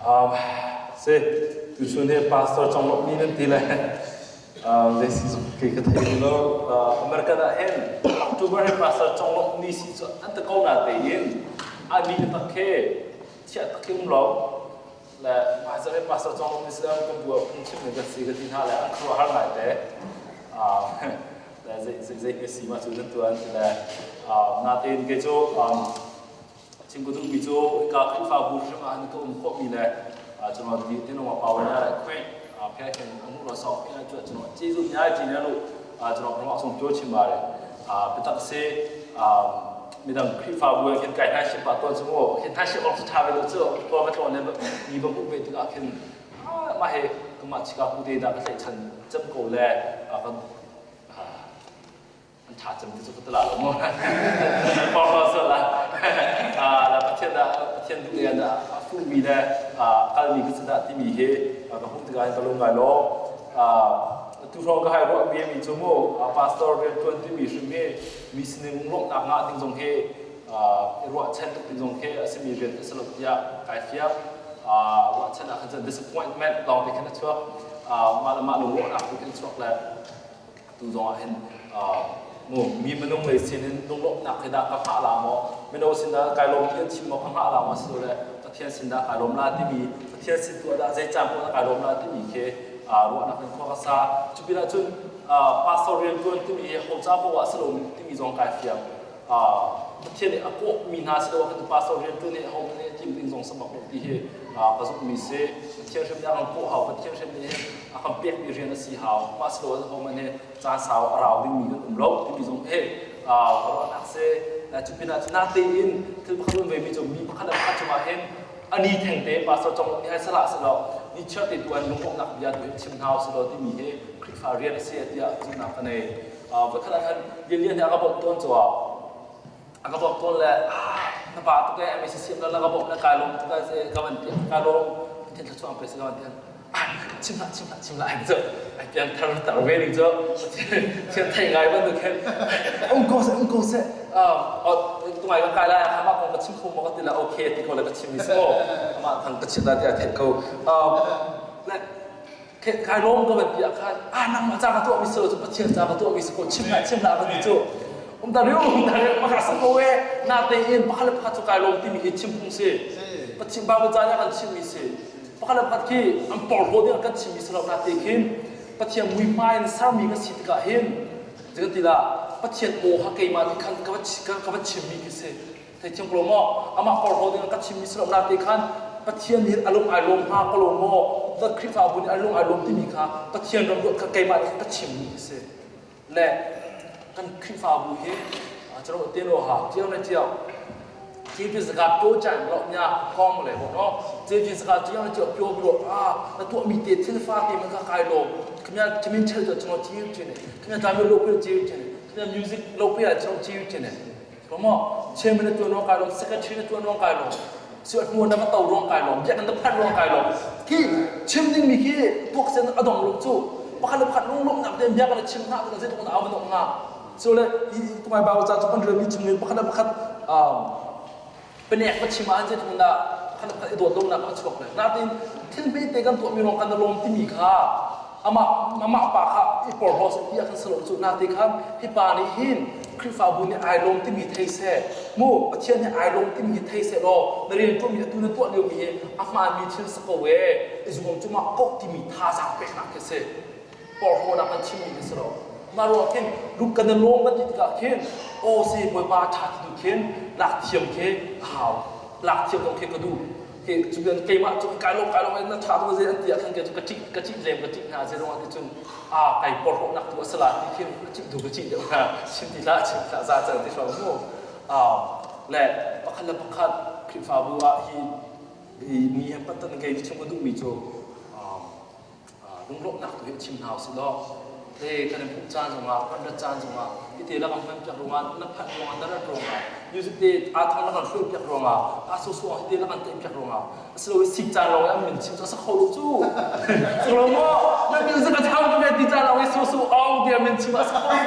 Si, tuchun hi pastor conglawmh ni nan ti le zei si zong kei ka thei lo. American ah hin October hi pastor conglawmh ni si cu an ti ko na tein a ni tak khi chiah tak khi um lo. Le hmaizarh hi pastor conglawmh ni si lo kan bu ah phungchim ni kan si ka ti hna le an khuaruahhar ngai te. Le zei zei zei si ma cu nan tuan ti le natein kei cu Chim ka duhmi cu hika Khrihfabu hrim ah ka um khawhmi le cungaw ti tinung a pau nya le khui phe khin a mu lo sok ina chu cungaw chi zu nya chi na lu cungaw phrong sung chu chim ba le bitak si midang Khrihfabu khin kai hna ship pa ton chu mu khin hna ship ong su tha ve lo chu ko va tlawn le mi ba mu ve tikah khin ma he kuma chika pu te da ka thlai chan cham ko le kan An ṭha cem ti cu ka ti la lo mu. Porhlaw sual la. La Pathian dah Pathian duh le dah a fuhmi le kalmi ka si dah timi hi ka hmuh tikah hin ka lung ngai lo. Tu hrawng ka hai ruah mi mi cu mu pastor rian ṭuan timi hrim hi mi sining lawmhnak ngah ding zong hi i ruahchan tuk ding zong khi a simi rian a si lo tiah kai fiang. Ruahchan ah khan cun disappointment lawng te khin a chuak. Mah le mah lungrawhnak tu khin a chuak le Tu zong ah hin mu mi minung lei sin in lunglawmhnak hi dah ka hngah la maw mino sin dah kai lawm ti an chim maw ka hngah la maw silole Pathian sin dah kai lawm la timi Pathian sin tu ah dah zei caan poh dah kai lawm la timi khi ruahnak in khua ka sa. Cu pinah cun pastor rian tuan timi hi ho ca poh ah si lo timi zong kai fiang. Pathian nih a kawhmi hna si lo kan pastor rian ṭuan hi ho nih a tim ding zong sabak lo ti hi ka zumhmi si. Pathian hrim nih a kan kawh hau, Pathian hrim nih a kan pekmi rian a si hau. Mah si lo ho man hi caan sau a rau dingmi kan um lo timi zong hi ka ruahnak si. Cu pinah cu natein thil pakhat um vemi cu mi pakhat le pakhat cungah hin ani thengte pastor cong nih hai salah selaw ni chiar te tu an lungrawhnak bia tu hin chim hna usih timi hi Khrihfa rian a si tiah zumhnak ka nei. Voikhat ah khan Lianlian nih a ka bawmh tawn cu a ka bawmh tawn le na pa tuk ee MAC siam na ka bawmh na kai lawm tuk ee ka van ti kai lawm Pathian thluachuah pe si ka van ti chim hlah chim hlah chim hlah ai cu ai pian thar tar ve ding cu thian thei ngai bantuk khin um ko seh um ko seh tungai ka kai lai amah kong ka chim kho maw ka ti la okay ti ko le ka chim mi si maw amah thang ka chim la ti a theih ko Kai lawm ka van ti ah khan ah nangmah ca ka tuahmi si lo cu Pathian ca ka tuahmi si ko chim hlah chim hlah ka ti cu um ta riu um ta riu maka sa ko e na te in pakhat le pakhat cu kai lawm timi hi chim phung si Pathian Bible ca nih a kan chimmi si pakhat le pakhat khi an porhlaw ding kan chimmi si lo na te khin Pathian muihmai in sermi ka si tikah hin kan ti la Pathian aw kha keimah nih khan ka va chimmi khi si Theithiam ko lo maw? Amah porhlaw ding ka chimmi si lo na te khan Pathian nih a lung ai lawm hnga ko lo maw? The Khrihfabu nih a lung ai lawm timi kha Pathian ram ruat kha keimah nih ka chimmi a si. Le kan Khrihfabu hi caro te lo ha tiao na tiao 这句是个标准了，你讲来不喏？这句是个这样叫标不啊？那多米的听发的们个开罗，可么这边吃着怎么接进来？可么咱们路边接进来？可么 music 路边怎么接进来？ Chairman na tuan ruang kai lawm, secretary na tuan ruang kai lawm, hnu na va to ruang kai lawm, biakinn na phanh ruang kai lawm. Khi chim dingmi khi tuak sen a dong lo cu. Pakhat le pakhat lunglawmhnak tein bia kan i chim hna tikah zeitluk in aa van hnga. So le hi tumai Bible ca cu kan relmi chung in pakhat le pakhat panek va chim ah zeitluk in dah pakhat le pakhat i dawt lonak a chuak le. Natin thil hmete kan tuahmi ruang kan i lawm timi kha amah amah pa kha i porhlaw seh ti ah khan si lo cu nate khan hi pa nih hin Khrihfabu nih ai lawm timi thei seh mu Pathian nih ai lawm timi hi thei seh law na rian ṭuanmi atu na tuah liomi hi a hmaanmi thil si ko ee i zuam cu mah ko timi thazaang peknak khi si porhlawnak kan chimmi khi si lo mah ruang khin lung kan i lawm kan ti tikah khin aw si Bawipa ṭha ti tu khin lak thiam khi a hau lak thiam zong khi ka duh Ke cu keimah cu kai lawm kai lawm na tha tu zei an ti ah khan ke cu ka ṭih ka ṭih lem ka ṭih hna zei ruangah ti cun a kai porhlawhnak tu a si la ti khin ka ṭih tu ka ṭih deuh hna chim ti hlah chim hlah za cang ti hrawng mu le pakhat le pakhat Khrihfabu ah hi hi mi he patan kei chung ka duhmi cu lunglawmhnak tu hi chim hna usih law te kan in pumh caan zongah kan rat caan zongah hi te la kan hman piak ruangah na phanh ruangah na rat ruangah music te aa thong na kan hruai piak ruangah aa su su hi te la kan teih piak ruangah asilo sik caan lawng an min chim cu a sa kho lo cu cu maw na music a thang tu ti caan lawng i su su ong ti min chim a sa kho lo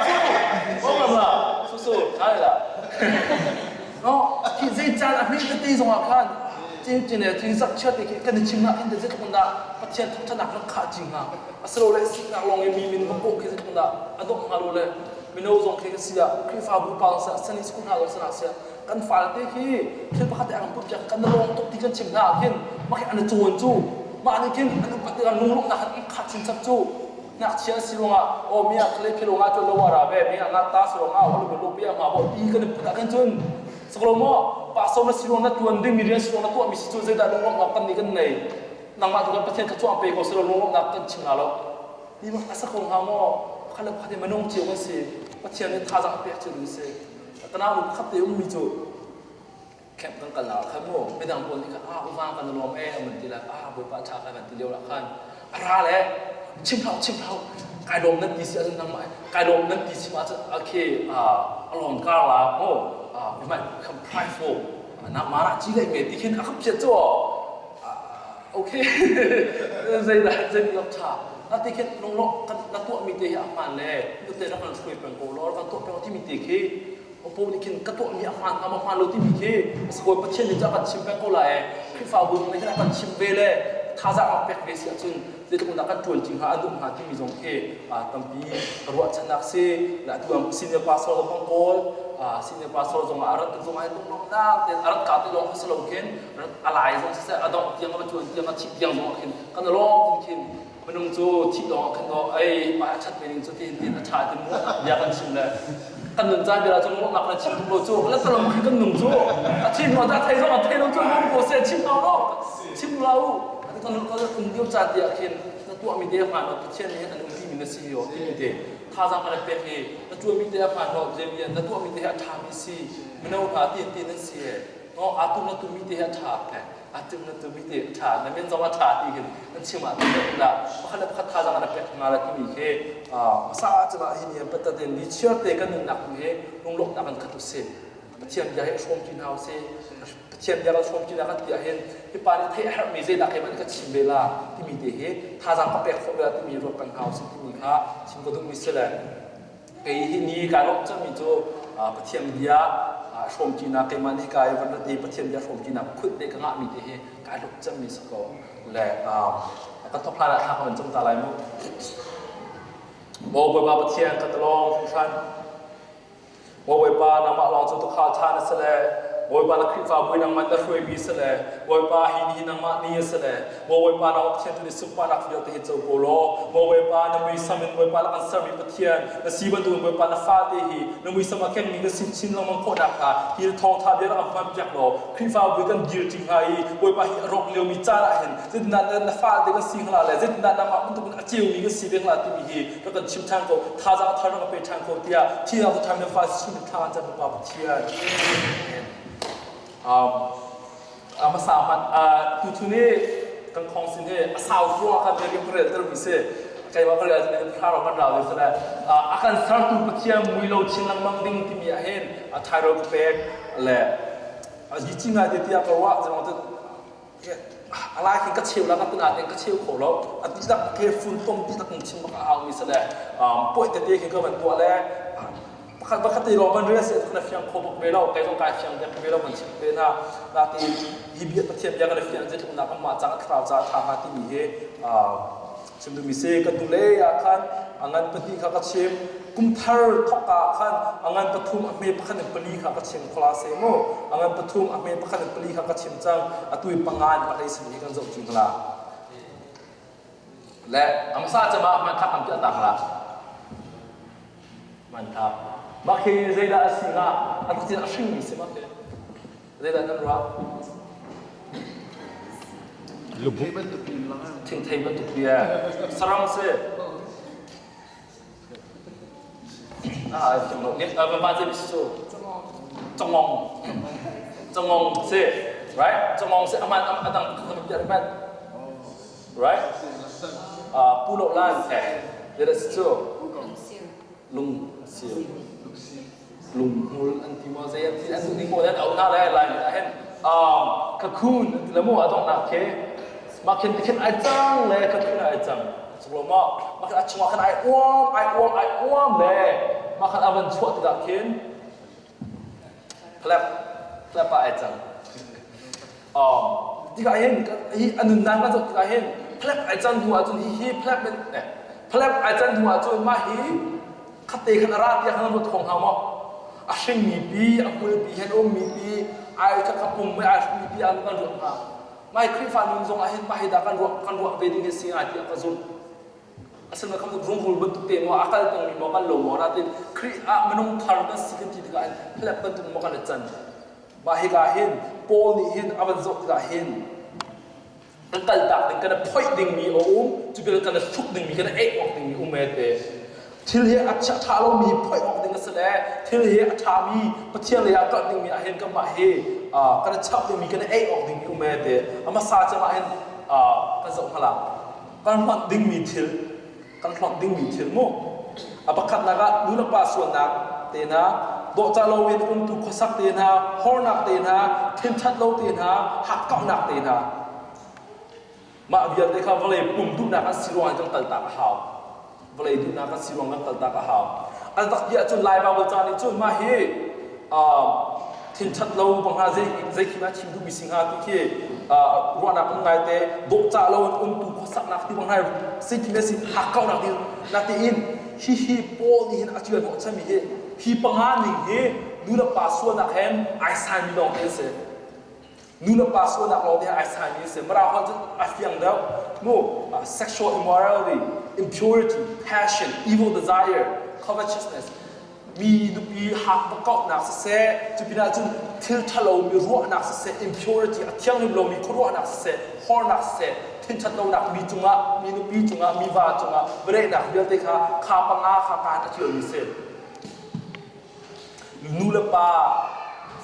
cu ong la su su hai la no khi zei caan a hme tete zongah khan. Cin le cin zakchia te khi kan i chim ah khin zeitluk in dah Pathian thangṭhatnak rak khah ci hnga. Asilole siknak lawng i mi min va kawh khi zeitluk in dah a dawh hnga lo le mino zong khi ka si ah Khrihfabu pa zong si ah Sunday school hna zong si hna siah kan fale te khi thil pakhat te an put piak kan lawng tuk ti kan chim hna ah khin mah khi an i cawn cu mah nih khin an upat tikah lunglawmhnak an khah chincap cu ngakchia si ruangah aw mi ah khle philo nga cu lo ara ve mi ah nga ta si ruangah ho lu lu pi ma bo ti kan i put ah khin cun Saklo maw pastor na si ruang na tuan ding mi rian si ruang na tuah mi si cu zeidah lunglawmhnak kan nih kan nei nangmah tu kan Pathian kha chuah pe ko silo lunglawmhnak kan chim hna lo ni bak asa ko hnga maw pakhat le pakhat minung cio kan si Pathian nih thazaang pek cio ding si tanau nu pakhat te ummi cu camp kan kal ah khan mu midang pawl nih khan ah uvang kan lawm e an ti la ah bawipa tha kan ti lio lah khan a ra le chim hlah chim hlah kai lawm nan ti si ahcun nangmah kai lawm nan ti si ahcun okay a lawm kar la mu you might become prideful na mara chi le me ti khin a khap chiat chu okay zeidah zei lok tha na ti khin nung lo kan na tuah mi te hi a hman le nu te rak kan hruai peng ko lo kan tuah peng ti mi te khi Opo nih khin ka tuahmi a hmaan hnga maw hmaan lo timi khi a Pathian nih cu a kan chim peng ko lai e Khrihfabu nih khin a kan chim ve le thazaang a pek ve si ahcun zeitluk in dah kan ṭuan ṭi hnga a duh hnga timi zong khi tampi ka ruahchannak si le atu ang senior pastor zong hong kawl senior pastor zong ah a rat zong ah lunglawmhnak tein a rat ka te lawng kha si lo khin a lai zong siseh a dongh tiang a va ṭuan tiang a thih tiang zong ah khin kan lawm tin khin minung cu thih lawng ah khan aw ei mah a ṭhat ve ning cu tiin tiin a ṭha ti mu bia kan chim le kan nun caan bia cu ngawhnak kan chim tuk lo cu la talom khi kan nung cu a thi hnu ah thei zong a thei lo cu hung ko se chim lo lo chim lo kan kan um lio caan te ah khin na tuah mi te hmaan lo Pathian nih an umpi mi na si yo timi te thazaang kan pek hi na tuah mi te hmaan lo Jeremiah na tuah mi te hi a ṭha mi si mino hna tiin tiin nan si he no aa tum na tum mi te hi a ṭha a tum na tum mi te a ṭha na min zong a ṭha ti hin nan chim ah tin dah pakhat le pakhat thazaang an pek hna la timi khi hmasa cun ah hi ni patat in ni chiar te kan nunnak tu hi lunglawmhnak kan khat usih Pathian bia hi hrawmṭi hna usih Pathian bia kan hrawmṭi hna kan ti ahhin hi pa nih theih a herhmi zeidah keimah nih ka chim ve la timi te hi thazaang ka pek khawh ve la timi ruat peng hna usih timi kha chim ka duhmi si le Kei hi ni kai lawmh cangmi cu Pathian bia hrawmṭinak keimah nih kai van rat i Pathian bia hrawmṭinak khut te ka ngahmi te hi kai lawmh cangmi si ko. Le kan thawk hlan ah thla ka van cam ta lai mu. Maw Bawipa Pathian ka talawng hringhran. Maw Bawipa nangmah lawng cu tuukhal ṭha na si le Bawipa na Khrihfabu i nangmah na hruaimi si le Bawipa hi ni nangmah ni a si le Maw Bawipa na Pathian tu nih sunparnak vialte hi co ko law Maw Bawipa na muisam in Bawipa na kan sermi Pathian na si bantukin Bawipa na fate hi na muisam a kengmi na si chin lengmang khawh nakhnga hi thawngtha bia rak kan hmanpiak law Khrihfabu kan dir ṭi hnga i Bawipa hi a rawk liomi caan ah hin zeitindah na fate kan si hnga le zeitindah nangmah bantukin a ceumi kan si ve hnga timi hi rak kan chim ṭhan ko thazaang thar rak ka pe ṭhan ko tiah thihnak tu ṭhan na fa sin thla kan cam Pa Pathian. Um, a hmasa hmanh tuchun hi kan khong sin hi a sau ruang kan rian ka rel termi si keimah ka rel ahcun thla ro kan rau ding si a kan sertu Pathian mui lo chin lengmang ding timi ah hin a thairo ka pek le a yi ngai te tiah ka ruah zeimong a lai khin ka cheu la ka tuna ten ka cheu kho lo a dihlak ke funtom dihlak in chim bak a hau mi si le puai tete khi ka van tuah le pakhat pakhat te lawng van rel se na fiang kho bak ve lo kai zong kai fiang dek ve lo kan chim ve na na ti hi bia pathian bia kan fiang zeitluk nak kan mah ca thlarau ca tha hnga timi hi chim duhmi si ka tu le ah khan a ngan pahnih kha ka chim kum thar thawk ah khan a ngan pathum a hme pakhat in pali kha ka chim khola se mu a ngan pathum a hme pakhat in pali kha ka chim cang atu i panga in pahlei sim hi kan zoh cu hla le amsa cama hman thak am ti atang la man thak mah khi zeidah a si nga a rak cin a hringmi si ma khi Zeidah nan ruah? Lubuk bantuk in lang. Thingthei bantuk bia. Saram si. Ah, thiam lo. Va va si cu. Congong. Congong si. Right? Congong si aman adang kan biar man. Right? Ah, pulo lan eh. Zeidah si cu? Lung sil. Lunghmul an ti maw zei an ti an duh ning maw an auh hna le lai ah hin cocoon an ti le mu a donghnak khi mah khin khin ai cang le cocoon ai cang suklo maw mah khin a chungah khan ai uam ai uam ai uam le mah khan a van chuah tikah khin clap clap ah ai cang um. Tikah hin hi a nunnak kan zoh tikah hin phlek ai can hnu ahcun hi hi phlek phlek ai can hnu ahcun mah hi khatte khan a ra tiah khan ruat kho hnga maw? A hringmi pi, a hmulpi he an ummi pi, ai kha ka pum ai hringmi pi an kan ruat hnga. Mai Khrihfa nun zong ah hin mah hi dah kan ruah kan ruah ve ding hi si hnga tiah ka zumh. Asinain kha rungrul bantuk te maw a kal pengmi maw kan lo maw natin Khrih ah minung thar kan si kan ti tikah hin phlek bantuk maw kan i can. Mah hika hin Paul nih hin a van zoh tikah hin kan kaltak ding kan i phoih dingmi a um cu bil kan i hruk dingmi kan i eih awk dingmi um e te thil hi a ṭha lomi phoih awk ding a si le thil hi a ṭhami Pathian lei ah kalh dingmi ah hin kanmah hi kan i chap dingmi kan i eih awk dingmi um e te a hmasa cem ah hin kan zoh hna la kan hlonh dingmi thil kan hlonh dingmi thil mu a pakhatnak ah nu le pa sualnak te hna dawhcah loin umtu khuasak te hna hornak te hna thinṭhat lo te hna hakkauhnak te hna mah vialte kha vawlei pum duhnak an si ruangah kan kaltak a hau vawlei duhnak an si ruang kan kaltak a hau an tak ti ahcun Lai Baibal ca nih cun mah hi thinṭhat lo bang hna zei zei khi ma chim duhmi si hnga ti khi ruahnak um ngai te dawhcah lo in umtu khuasaknak ti bang hna si ti si hakkauhnak ti na tiin hi hi Paul nih hin a ṭial hnawh chami hi hi panga ning hi nu le pa sualnak hen ai saimi lawng te si nu le pa sualnak lawng te ai saimi si mara hol cu a fiang deuh mu sexual immorality impurity passion evil desire covetousness Mi nupi hak va kauhnak siseh, cu pinah cun thil ṭhalo mi ruahnak siseh, impurity a thianghlim lomi khuaruahnak siseh, hornak siseh, thinṭhat lonak mi cungah, mi nupi cungah, mi va cungah biareihnak vialte kha kha panga kha kaan a ṭialmi si. Nu le pa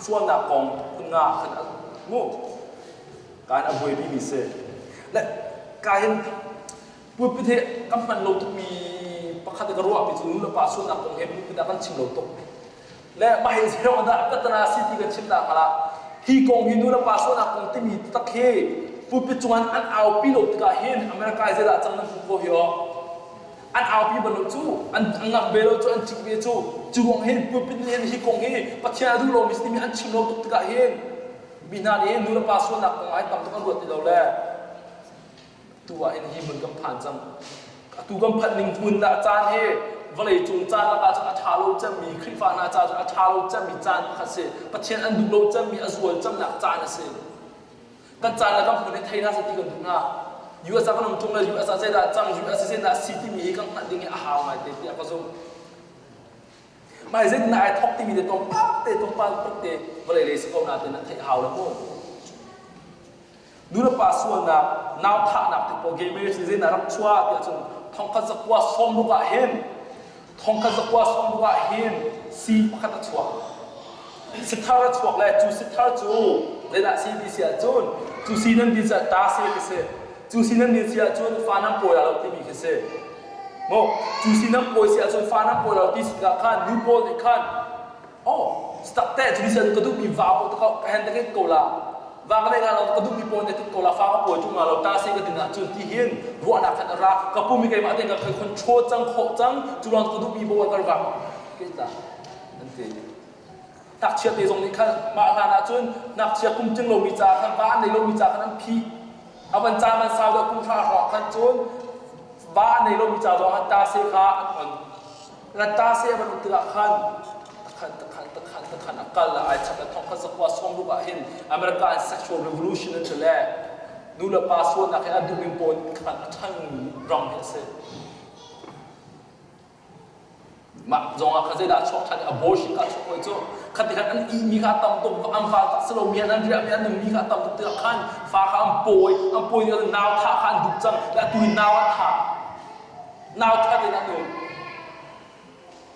sualnak kong phun nga khan a mu kaan a buaipimi si. Le ka hin Pulpit hi kan hman lo tukmi pakhat ka ruahmi cu nu le pa sualnak kong he pulpit ah kan chim lo tuk. Le mah hi zeirong dah katana si ti kan chim ta hnga Hi kong hi nu le pa sualnak kong timi tak hi pulpit cungah an aupi lo tikah hin America i zeidah cang nan hmuh ko hi aw. An aupi bal lo cu, an ngam ve lo cu, an cik ve cu. Cu ruang hin pulpit nih hin hi kong hi Pathian a duh lomi si timi an chim lo tuk tikah hin mi hna nih nu le pa sualnak kong ah hin tam tuk an ruat ti lo le Tu ah hin hi hmun kan phan cang. Atu kan phanh ning hmun dah caan hi vawlei cung caan lakah cun a ṭha lo cemmi Khrihfa hna ca cun a ṭha lo cemmi caan pakhat si. Pathian an duh lo cemmi a zual cemnak caan a si. Kan caan le kan hmun hi thei hna seh ti kan duh hna. US ah kan um ṭung le US ah zeidah cang, US zeidah si timi hi kan hngalh ding hi a hau ngai te tiah ka zumh. Mah zeitindah ai thawk timi te tlawmpal te tlawmpal tuk te vawlei lei si ko nain nan theih a hau lo mu. Nulepa sualnak, nau thahnak ti pawl gay marriage nih zeidah rak chuah tiah cun thongkhat zakua sawmruk ah hin thongkhat zakua sawmruk ah hin si pakhat a chuak. Sithar a chuak le cu sithar cu zeidah si ti si ahcun cu si nan din si ah ta se khi si. Cu si nan din si ahcun fa nan pawi lo timi khi si. Mu cu si nan pawi si ahcun fa nan pawi lo ti si tikah khan nu pawl nih khan Oh, stak te cu sen ka duhmi va po ta ka hen ta ko la. Va ka nei lo ka duhmi pawn te ko la fa ka pawi tung lo ta se ka ding ah cun ti hin ruahnak khan ra ka pumi keimah te ka control cang khawh cang cu ruang ka duhmi bo ka va ke ta an ti ngakchia te zong nih khan mah hlan ah cun ngakchia kum tling lomi ca khan va an nei lomi ca khan an phi a van ca man sau deuh kum hra hrawng khan cun va an nei lomi ca zong ah ta se kha an on Lata se a van um tikah khan takhan takhan takhan takhan a kal ai chap le thong khat zakua sawmruk ah hin America in sexual revolution an si le nu le pa sualnak he an duhning pawl khan a ṭhangmi ram hi a si. Mah zong ah khan zeidah a chuak ṭhan i abortion kha a chuak hoi cu khati khan an ihmi kha a tam tuk an fa tak si lomi an riahmi an nungmi kha a tam tuk tikah khan fa kha an pawi an pawi nau thah kha an duh cang le atu in nau an thah Nau that in an um.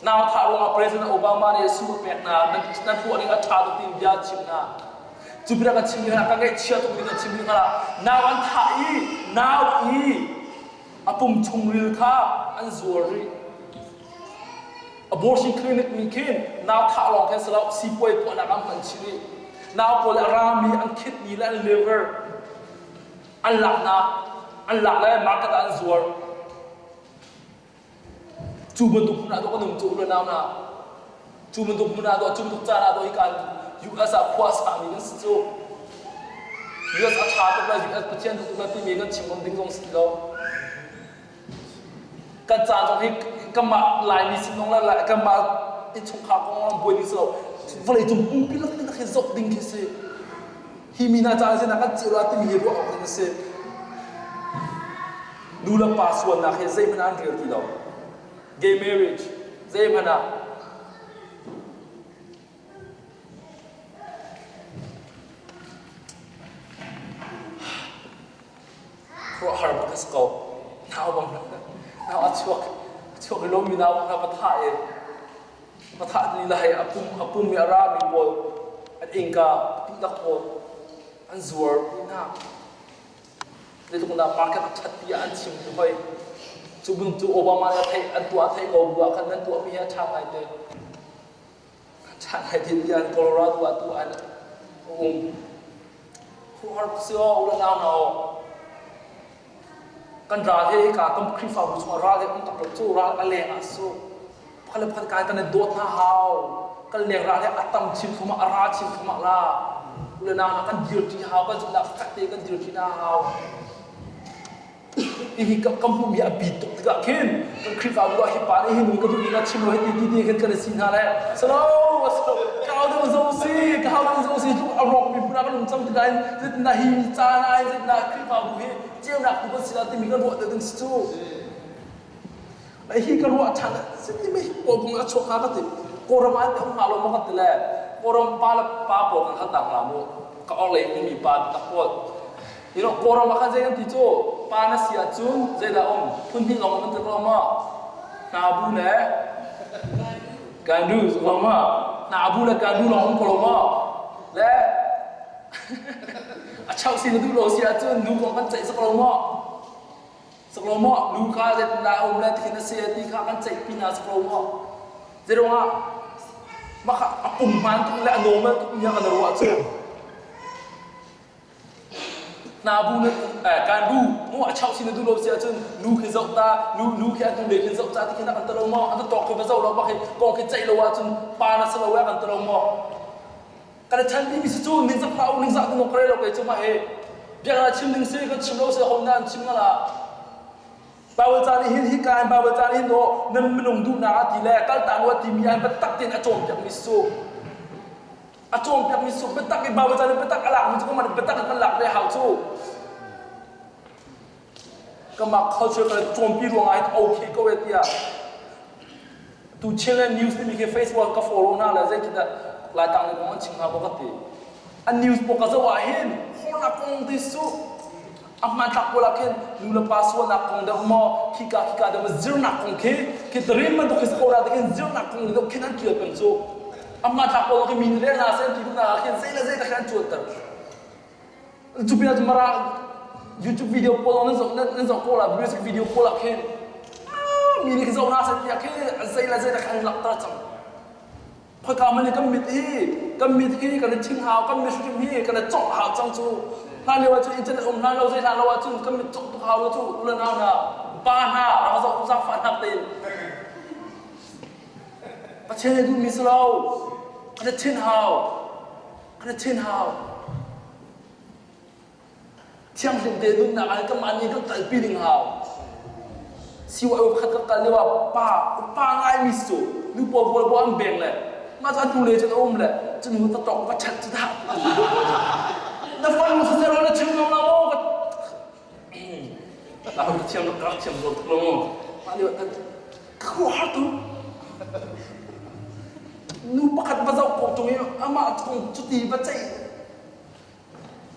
Nau thah ruangah President Obama nih su a pek hna, nan, nan tuah ning a ṭha tuk tiin bia a chim hna. Cu bia kan chim hna, ka ngaihchia tuk ning kan chim hna. Nau an thah i nau i a pum chungril kha an zuar rih. Abortion clinic nih khin nau thah lawng khin si lo, siipuai tuahnak an hman chih rih. Nau pawl a rami an kidney le an liver an laknak an lak le market ah an zuar cu bantuk hmun ah dawh kan um cu ule nau na cu bantuk hmun ah dawh cu bantuk caan ah dawh hi kan US ah khua sami kan si cu. US a ṭha tuk lai, US Pathian duh tuk lai timi kan chim ngam ding zong si ti lo. Kan caan zong hi kanmah Laimi sin zong le kanmah innchungkhar kong zong buai ding si lo. Vawleicung pumpi lak ding khi zoh ding khi si. Hi mi hna caah zeidah kan ceu la timi hi ruah awk ding a si. Nu le pa sualnak hi zeihmanh ah an rel ti lo. Gay marriage zeihmanh ah Khuaruahhar bak a si ko. Nau bang nau a chuak a chuak i lomi nau kha va thah i va thah lila hei a pum a pum i a rami pawl an innka dihlak pawl an zuar dih hna. Zeitluk dah market a ṭhat tiah an chim ti hoi. Cu bantuk cu Obama nih a theih an tuah a theih ko bu ah khan nan tuahmi hi a ṭha ngai te. A ṭha ngai te tiah Colorado ah tuah an um. Khuahar si aw u le nau hna aw. Kan ral he hika kan Khrihfabu chungah ral he um tak lo cu ral a leng ah su. Pakhat le pakhat kai kan i dawt hna hau. Kan leng ral he a tam chin thluahmah a ra chin thluahmah la. U le nau hna kan dirṭi hau kan zumhnak fek te kan dirṭi hna hau. Hihi ka hmuhmi a bi tuk tikah khin kan Khrihfabu ah hi pa nih hin ka duh ning a chim lo hiti ti ti khin kan i si hna le salo asalo ka hau deuh zo si ka hau deuh zo si tluk a rawkmi hmun ah kan um cang tikah hin zeitindah hi caan ah hin zeitindah Khrihfabu hi ceunak tu kan si la timi kan ruah deuh ding si cu hi ka ruah ṭhan sini mi pawl kong a chuak hnga ka ti Kawlram ah an um hnga lo maw ka ti le Kawlram pa le pa pawl kan hal ta hnga mu ka orhlei ummi pa tak pawl you know Kawlram ah khan zei kan ti cu pa na si ahcun zeidah um phun hnih lawng kan ti lo maw hna bu le gandu lo maw hna bu le gandu lawng um ko lo maw le a chau si na duh lo si ahcun nu kong kan ceih sak lo maw Sak lo maw? Nu kha zeitindah a um le thin a si ti kha kan ceihpi hna sak lo maw? Zeiruangah mah kha a pum hmaan tuk le a normal tuk mi kan ruah cu. Na bu na eh, kan bu mu a chau sin na duh lo si ahcun nu khi zoh ta nu nu khi an le khi zoh ta ti khi na kan talo maw an tawk khi va zoh lo bak hi kong khi ceih lo ahcun pa na si lo eh kan talo maw Kan chan timi si cu ningzak hlah u ningzah tu ka rel lo kei cu mah hi biaknak chim ding si kan chim lo si ho na an chim ngala Bible ca nih hin hi ka in Bible ca nih hin aw nan minung duhnak ah ti le kaltak u timi an biatak tein a cawnpiak mi su a cawnpiak mi su biatak in Bible ca nih biatak a lak mi cu kan biatak in kan lak ve hau cu Kamah culture kan cawnpi ruangah hin okay ko e tiah tu Chinland News timi khi Facebook ka follow hna le zeitindah Laitlang le kong an chim hna ko ka ti. An news pawl ka zoh ah hin hornak kong ti su a hmanthlak pawl ah khin nu le pa sualnak kong deuh maw khika khika deuh maw zirnak kong khi khi dream bantuk khi ko te khin zirnak kong deuh khin an tial peng cu a hmanthlak pawl khi mi nih rel hna seh an ti duhnak ah khin zei le zei te khin an cuanter Cu pinah cun Mara YouTube video pawl nan zoh nan zoh ko la music video pawl ah khin mi nih zoh hna seh tiah khin zei le zei dah khan langhter cang. Khoika hmanh kan mit hi kan mit hi kan i thing hau kan mit hrim hi kan i cawh hau cang cu. Hlan lio ah cun internet um hlan lo zei hlan lo ah cun kan mit cawh tuk hau lo cu u le nau hna pa hna rak zoh zaangfah hnak tein. Pathian nih duhmi si lo. Kan i thin hau. Kan i thin hau. Thianghlim te nunnak ah kanmah nih kan kalpi ding hau. CYO pakhat ka kal lio ah pa pa ngaimi si cu nu pawl pawl pawl an beng le mah cu an hnulei cun a um le cu nu ta tawk va chat cu dah. Na fanu siseh na chim ngam la maw ka La ka thiam ka rak thiam zo tuk lo maw. Mah lio ah ka khuaruahhar tuk. Nu pakhat va zoh ko ṭung i amah kong cuti va ceih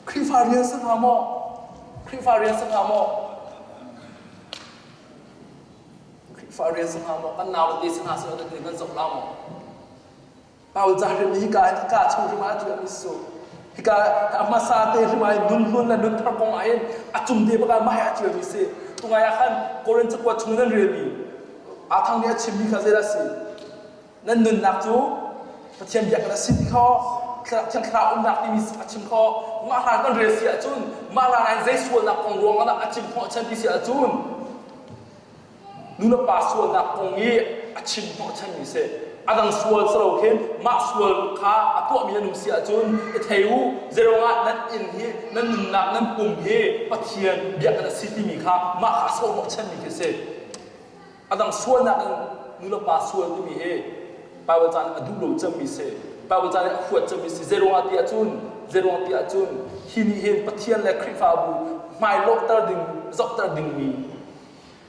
Khrihfa rian si hnga maw? Khrihfa rian si hnga maw? Khrihfa rian si hnga maw? Kan nau le te si hna seh law kan zoh la maw? Paul ca hrim hika hin ka chung hrim ah a ṭialmi si cu. Hika a hmasa te hrim ah nun hlun le nun thar kong ah hin a cung te bak ah mah hi a ṭialmi si. Tungai ah khan Korin cakuat chung in nan relmi aa thang nih a chimmi kha zeidah a si? Nan nunnak cu Pathian biakinn a si ti kha Thiang Thlarau umnak timi a chim kho. Mah hlan kan rel si ahcun mah hlan ah zei sualnak kong ruang ah a chim hnawhchan ti si ahcun nu le pa sualnak kong i a chim hnawhchanmi si. A dang sual si lo khin mah sual kha a tuahmi nan um si ahcun i thei u. Zeiruangah nan inn hi nan nunnak nan pum hi Pathian biakinn a si timi kha mah kha a sawhhnawhchanmi khi a si. A dang sualnak in nulepa sual timi hi Bible ca nih a duh lo cemmi si. Bible ca nih a huat cemmi si. Zeiruangah ti ahcun zeiruang ti ahcun hi nih hin Pathian le Khrihfabu hmai lawhter ding zohter dingmi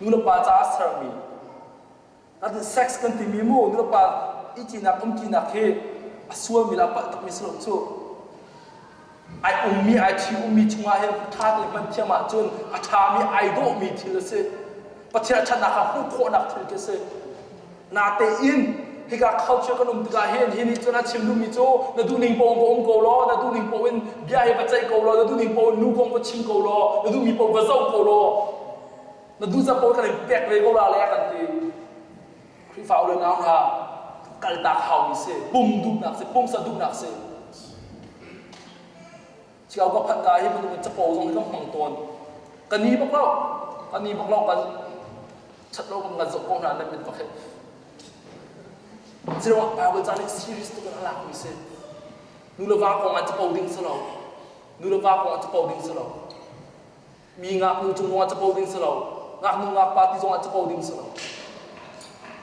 nulepa caah sermi Natin sex kan timi mu nulepa ihtinak umtinak hi a sualmi le a palh tukmi si lo cu. Ai ummi ai ṭhi ummi chungah hin ṭha te hman thiam ahcun a ṭhami ai dawhmi thil a si. Pathian a ṭhatnak kha hmuh khawhnak thil khi a si. Natein hika culture kan um tikah hin hi nih cun a chim duhmi cu na duhning paoh in va um ko law na duhning paoh in bia hi va ceih ko law na duhning paoh in nu kong va chim ko law na duhmi paoh va zoh ko law na duh zat paoh kan in pek ve ko la le kan ti. Khrihfa u le nau hna kaltak haumi si pum duhnak si pumsa duhnak si Chiao ka phanh ka hi bantuk capo zong hi kan hmang tawn ka ni bak lo ka ni bak lo kan chat lo kan zoh ko hna nan mit bak hi Zeiruang Bible ca nih serious tuk in a lakmi si nu le va kong ah capo ding si lo nu le va kong ah capo ding si lo Mi ngaknu cung zongah capo ding si lo. Ngaknu ngakpa ti zongah capo ding si lo.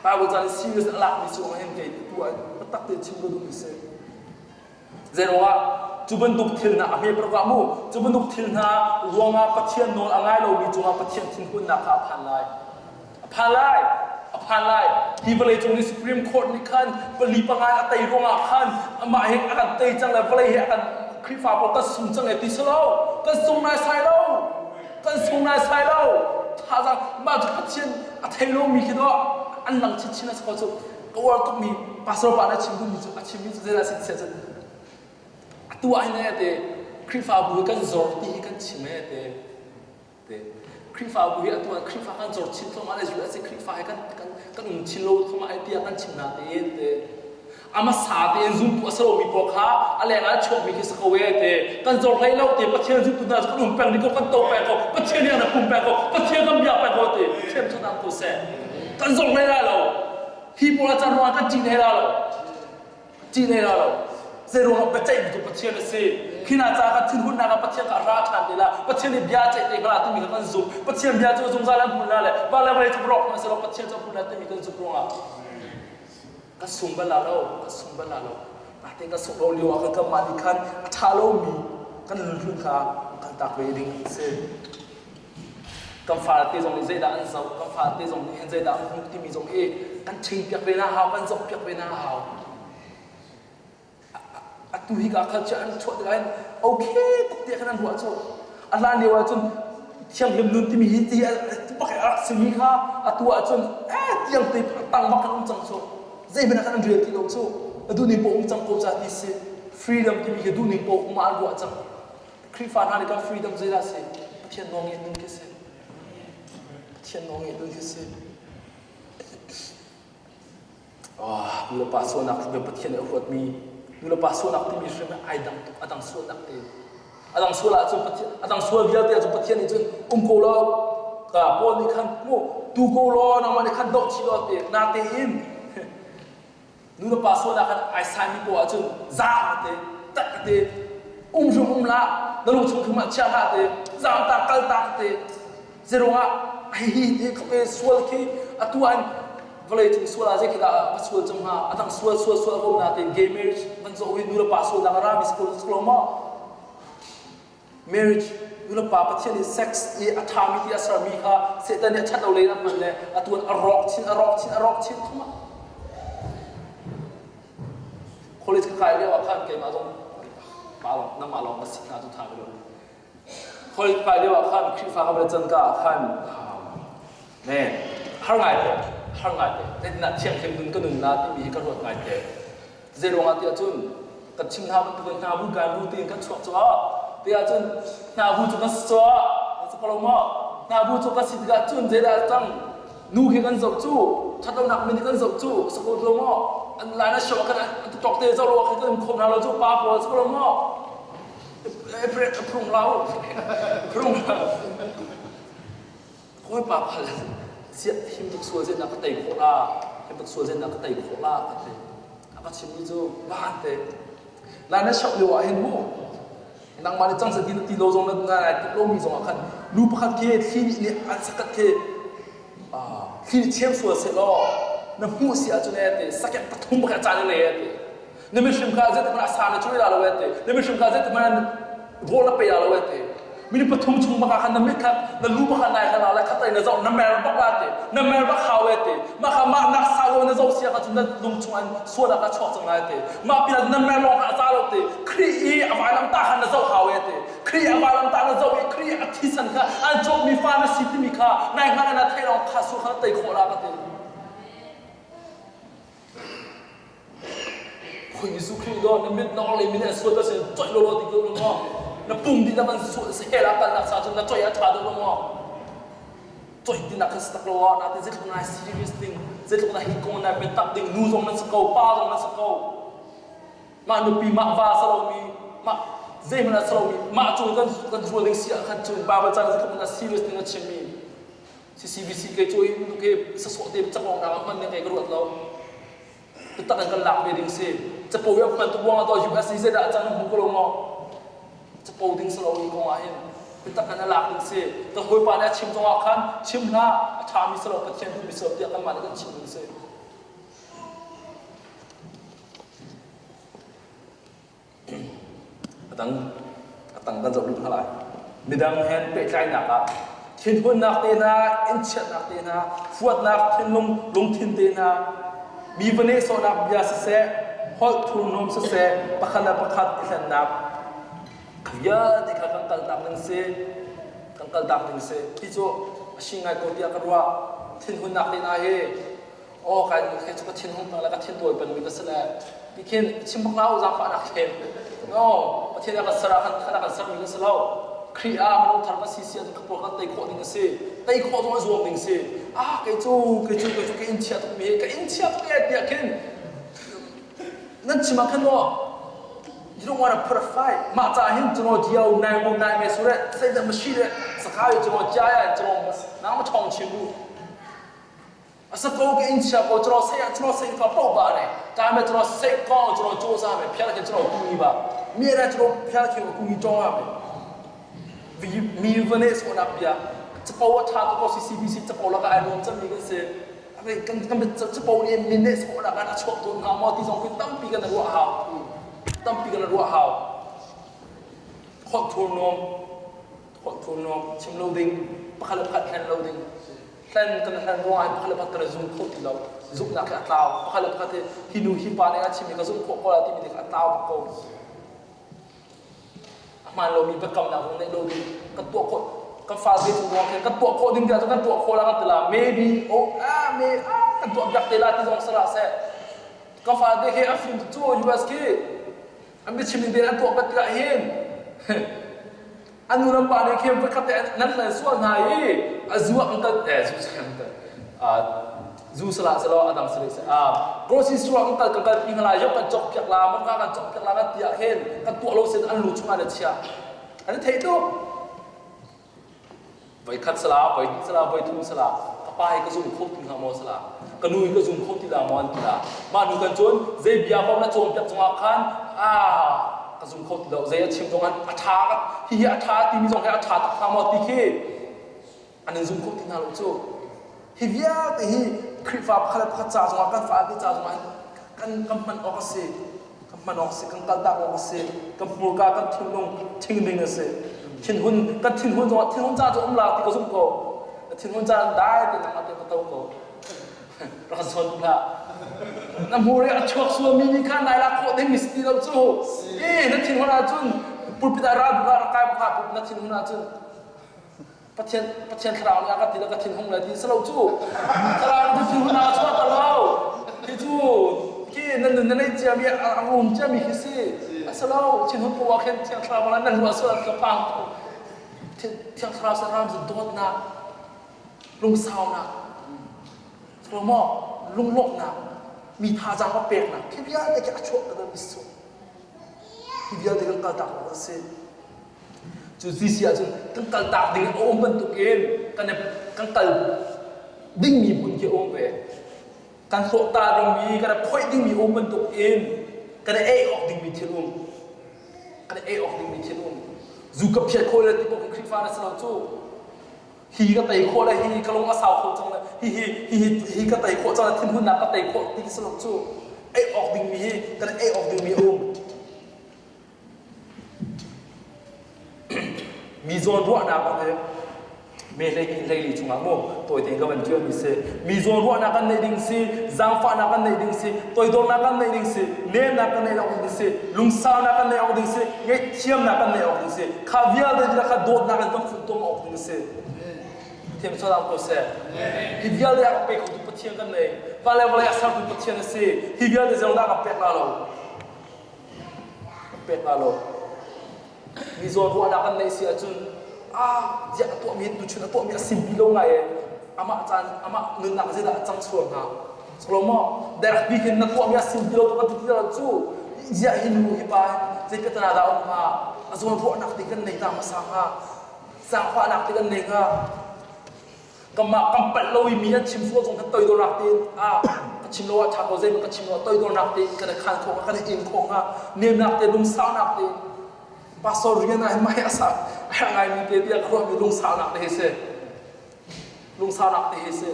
Bible ca nih serious a lakmi si hin kei tu ah taktak te chim ka duhmi si. Zeiruangah cu bantuk thil hna a hme paruk ah mu cu bantuk thil hna ruangah Pathian nawl a ngai lomi cungah Pathian thinhunnak kha a phan lai. A phan lai. A phan lai. Hi vawleicung nih Supreme Court nih khan pali panga a tei ruangah khan amah hi a kan tei cang le vawlei hi a kan Khrihfa pawl kan sung cang e ti si lo. Kan sung naisai lo. Kan sung naisai lo. Thazaang mah cu Pathian a thei lomi khi dawh an lang chinchin a si ko cu. Ka uar tukmi pastor pa nih a chim duhmi cu a chimmi cu zeidah a si ti cun atu ah hin te Khrihfabu hi kan zor ti hi kan chim e te Te. Khrihfabu hi atu ah Khrihfa kan zor chin thluahmah le USA Khrihfa hi kan kan kan um chin lo thluahmah ai tiah kan chim na tein te. A hmasa tein zumtu a si lomi pawl kha a leng ah chuakmi khi si ko e te. Kan zor hlei lo te Pathian zumtu hna cu kan um peng ding ko kan to peng ko Pathian nih an pum peng ko Pathian kan biak peng ko te. Thiam cu ko seh. Kan zor hlei lai lo. Hi pawl a can ruangah kan ṭih hlei lai lo. Ṭih hlei la lo. Zeiruangah biaceihmi cu Pathian a si. Khi hna caah khan thinhunnak ah Pathian kha a ra ṭhan te la. Pathian nih bia ceih te hnga timi kha kan zumh. Pathian bia cu zungzal an hmun la le van le vawlei cu rawk hmanh sehlaw Pathian cu a hmun la timi kan zumh ruangah kan sung bal la lo. Kan sung bal la lo. Natein kan sungh lo lio ah khan kanmah nih khan a ṭha lomi kan nunhlun kha kan tak ve ding a si. Kan fale zong nih zeidah an zoh, kan fale zong nih hin zeidah an hmuh timi zong hi kan ṭhingpiak ve hna hau, kan zohpiak ve hna hau. Atu hi ka culture an chuah tikah hin okay tuk tiah khan an ruah cu. A hlan lio ahcun thianghlim nun timi hi ti bak a rak simi kha atu ahcun eh tiang te tang bak kan um cang cu. Zeihmanh ah khan an rel ti lo cu. A duhning poh um cang ko ca ti si. Freedom timi hi duhning poh um ah an ruah cang. Khrihfa hna nih kan freedom zeidah a si? Pathian nawlngeih nun khi si. Pathian nawlngeih nun khi si. Oh, nulepa sualnak timi Pathian nih a huatmi nulepa sualnak timi hrim ai dang tuk a dang sualnak te. A dang sual ahcun Pathian a dang sual vialte ahcun Pathian nih cun um ko law ka Paul nih khan mu tu ko law nangmah nih khan doh chih law te na tein Nu le pa sualnak khan ai saimi poah ahcun zaang te tak te um hrim um hlah na lung chung hrim ah chia hlah te zaang ta kal tak te zeruangah hihi te khupe sual khi atu an vawlei cung sual ah zei khi dah va sual cung hnga a dang sual sual sual ko na te gay marriage van zoh hi nu le pa sualnak a rami si ko maw Marriage nulepa Pathian nih sex i a ṭhami ti a sermi kha Satan nih a ṭhat lo lei in a hman le atu in a rawk chin a rawk chin a rawk chin thum ah college ka kai lio ah khan keimah zong mah lawng nangmah lawng na si hna cu ṭha lo college kai lio ah khan Khrihfa ka van can ka ah khan men har ngai te har ngai te zeitindah thianghlim nun ka nun la timi hi ka ruat ngai te Zeiruangah tiah cun kan chim hna bantukin hna bu kai bu tiin kan chuak cu tiah cun hna bu cu kan si cu si ko lo maw hna bu cu kan si tikah cun zeidah cang nu khi kan zoh cu ṭhatlonak min kan zoh cu si ko lo maw an lai na show kan an tok te zoh lo khi kan um kho hna lo cu pa pawl si ko lo maw prung lau prung lau Kawipa phal siah him tuk sual zenak ka tei khawh la him tuk sual zenak ka tei khawh la ka ti. Ka chimmi cu van te. Lai na shop lio ah hin mu nangmah nih cang seh ti na ti lo zong na nai tuk lomi zong ah khan nu pakhat khi thli nih nih an sakat khi thli nih chem sual seh law na hmuh si ahcun e ti sakek pathum pakhat caan le e ti na mihrim kha zeitik hmanh ah sa na cui la lo e ti na mihrim kha zeitik hmanh ah rawl na pe la lo e ti Minute pathum chung bak ah khan na mit kha na lu bak ah nai hlan la khat na zoh na mer bak la te na mer bak hau e te mah kha mah nak sau na zoh sia kha cun na lung chung an sual ah ka chuak cang lai te mah pin na mer lawng kha a za lo te Khrih i a vailam ta khan na zoh hau e te Khrih a vailam ta na zoh i Khrih a thisen kha an cawkmi fa na si timi kha nai hngal na theih lawng kha su kha tei khawh la ka ti. Khoi Jesuh Khrih do na mit na orhlei min an suat ahcun coih lawlaw ti ko maw? Na pum dihlak an suat hell ah kalnak sa cun na coih a ṭha deuh lo maw? Coih tinak khan si tak lo ah natin zeitluk nai serious ding, zeitluk na hi kong nai biatak ding, nu zong nan si ko, pa zong nan si ko. Mah nupi, mah va sa lomi, mah zeihmanh a sa lomi, mah cung kan kan zual ding si ah khan cun Bible caan zeitluk na serious ding a chimmi CCBC kei cu hi ke sasawh te cak lawng nak hman ding kei ka ruat lo. Biatak in kan lak ve ding si. Capo i hman tu buang ah US hi zeidah a cang hmu ko lo maw? Capo ding si lo hi kong ah hin biatak in a lak ding si. Ka hawipa nih a chim zong ah khan chim hlah a ṭhami si lo Pathian duhmi si lo tiah kanmah nih kan chim ding si. A dang a tang kan zoh rih hna lai. Midang he pehtlainak ah thinhunnak te hna, innchiatnak te hna, huatnak thinlung lungthin te hna, mi va nehsawhnak bia siseh, holh thurhnawm siseh, pakhat le pakhat i hlennak vialte kha kan kaltak ding si. Kan kaltak ding si. Hi cu a si ngai ko tiah ka ruah. Thinhunnak te hna hi aw kai kai cu ka thin hung peng le ka thin tawi pengmi ka si le ti khin chim bak lau zaangfahnak khin no Pathian a kan ser ah khan khan a kan sermi kan si lo Khrih ah minung thar kan si si ahcun ka pawl kan tei khawh ding a si tei khawh zong a zuam ding si ah kei cu kei cu kei cu ka in chia tuk mi ka in chia tuk e tiah khin nan chim ah khan maw you don't want to put a fight mah ca hin cuno diao nai mo nai me sure sei da mashi le sakai cuno jaya cuno nang ma chong chim bu A sa ko ka inn chia ko cro sei ah cro sei ka po ba ne ta me cro sei ko cro cho sa me phial ke cro ku ni ba mi ra cro phial ke ku ni tong a me vi mi vane so na bia chapo a tha to ko CCBC chapo la ka ai nom cham mi kan se ave kan kan chapo ni min ne so na kan a chok tu nga mo ti zong kun tampi kan ruah hau tampi kan ruah hau khot thur nom khot thur nom chim lo ding pakhat le pakhat hlen lo ding hlen kan hlen ruangah pakhat le pakhat kan i zum kho ti lo zumhnak hi a tlau pakhat le pakhat hi hi nu hi pa nih a chimmi ka zumh khawh ko la timi te kha a tlau bak ko a hmaan lomi biakamnak zong neih lo ding kan tuah khawh kan fa te chung ruang khin kan tuah khawh ding tiah cun kan tuah khawh la kan ti la maybe oh ah may ah kan tuah biak te la ti zong sala seh ka fa te khi a fim cu US khi an biachim ning te an tuah bat tikah hin An nu le pa nih khin voikhat te nan hlen sual hna i a zu ah kan kal eh zu kan kal zu sala selaw a dang sala se grocery store kan kal kan kal pi hna yok kan cok piak la motka kan cok piak la kan ti ah khin kan tuah lo sin an lu chungah na chia an thei tuk voikhat sala voi hnih sala voi thum sala ka pa hi ka zum kho ti hna maw sala ka nu hi ka zum kho ti la maw an ti la mah nu kan cun zei bia paoh na cawnpiak cungah khan ah ka zum kho ti lo zei a chim zong a ṭha hihi a ṭha timi zong hi a ṭha tak hnga maw ti khi an in zum kho ti hna lo cu hi vialte hi Khrihfa pakhat le pakhat ca zongah kan fale ca zongah kan kan hman awk a si kan hman awk a si kan kaltak awk a si kan hmurka kan thinlung thing ding a si thinhun kan thinhun zongah thinhun ca cu um la ti ka zumh ko thinhun ca dai te nang ate ka to ko rak zawn hlah na hmur i a chuak sualmi nih khan nai lak khawh ding mi si ti lo cu e na thinhun ahcun pulpit ah ral buk ah rak kai buk hlah na thinhun ahcun Pathian Pathian thlarau nih a ka ti le ka thinhung le ti si lo cu thlarau nih thinhun ah a chuahter lo hi cu khi nan nun na neih ciami a rum ciami khi si a si lo thinhun ko ah khin thiang thlarau nan ruah sual ka phang thiang thlarau saram cu dawtnak lungsaunak maw lunglawmhnak mi thazaang a peknak khi vialte khi a chuah ka mi su hi vialte kan kaltak awk a si cu si si ahcun kan kaltak ding a um bantukin kan kan kal dingmi hmun khi a um ve. Kan hlawh ta dingmi, kan i phoih dingmi um bantuk in kan i ei awk dingmi thil um. Kan i ei awk dingmi thil um. Zu ka phiat khawh le ti bawk Khrihfa na si lo cu. Hi ka tei khawh le hi ka lung a sau kho cang le hi hi hi hi hi ka tei khawh cang le thinhunnak ka tei khawh ti si lo cu. Ei awk dingmi hi kan ei awk dingmi um. Mi zawnruahnak ah he me hleihnih hleili chungah mu tawite in ka van ṭialmi si. Mi zawnruahnak kan neih ding si, zaangfahnak kan neih ding si, toidornak kan neih ding si, nemnak kan neih awk ding si, lungsaunak kan neih awk ding si, ngaihthiamnak kan neih awk ding si. Kha vialte kha dawtnak in kan funtom awk ding si. Thiam salam ko seh. Hi vialte a ka pe khotu Pathian kan nei. Va le vawlei a sertu Pathian a si. Hi vialte zeirong dah ka pek la lo? Kan pek hnga lo. Mi zawn ruahnak kan neih si ahcun ah ziah a tuahmi tuchun a tuahmi a simpi lo ngai e amah caan amah nunnak zeidah a cang sual hnga Salomo derek bik in na tuahmi a simpi lo tuk a ti cu ziah hi nu hi pa zei petana dah um hnga a zawn ruahnak te kan nei ta hmasa hnga zaangfahnak te kan nei hnga Kanmah kan palh lo i mi an chim sual zong khan toidornak tein ah ka chim lo ah ṭha ko zeihmanh ka chim lo ah toidornak tein kan i khan khawh hnga kan i in khawh hnga nemnak te lungsaunak tein pastor rian ah hin mah hi a sa a herh ngaimi te tiah ka ruahmi lungsaunak te hi si lungsaunak te hi si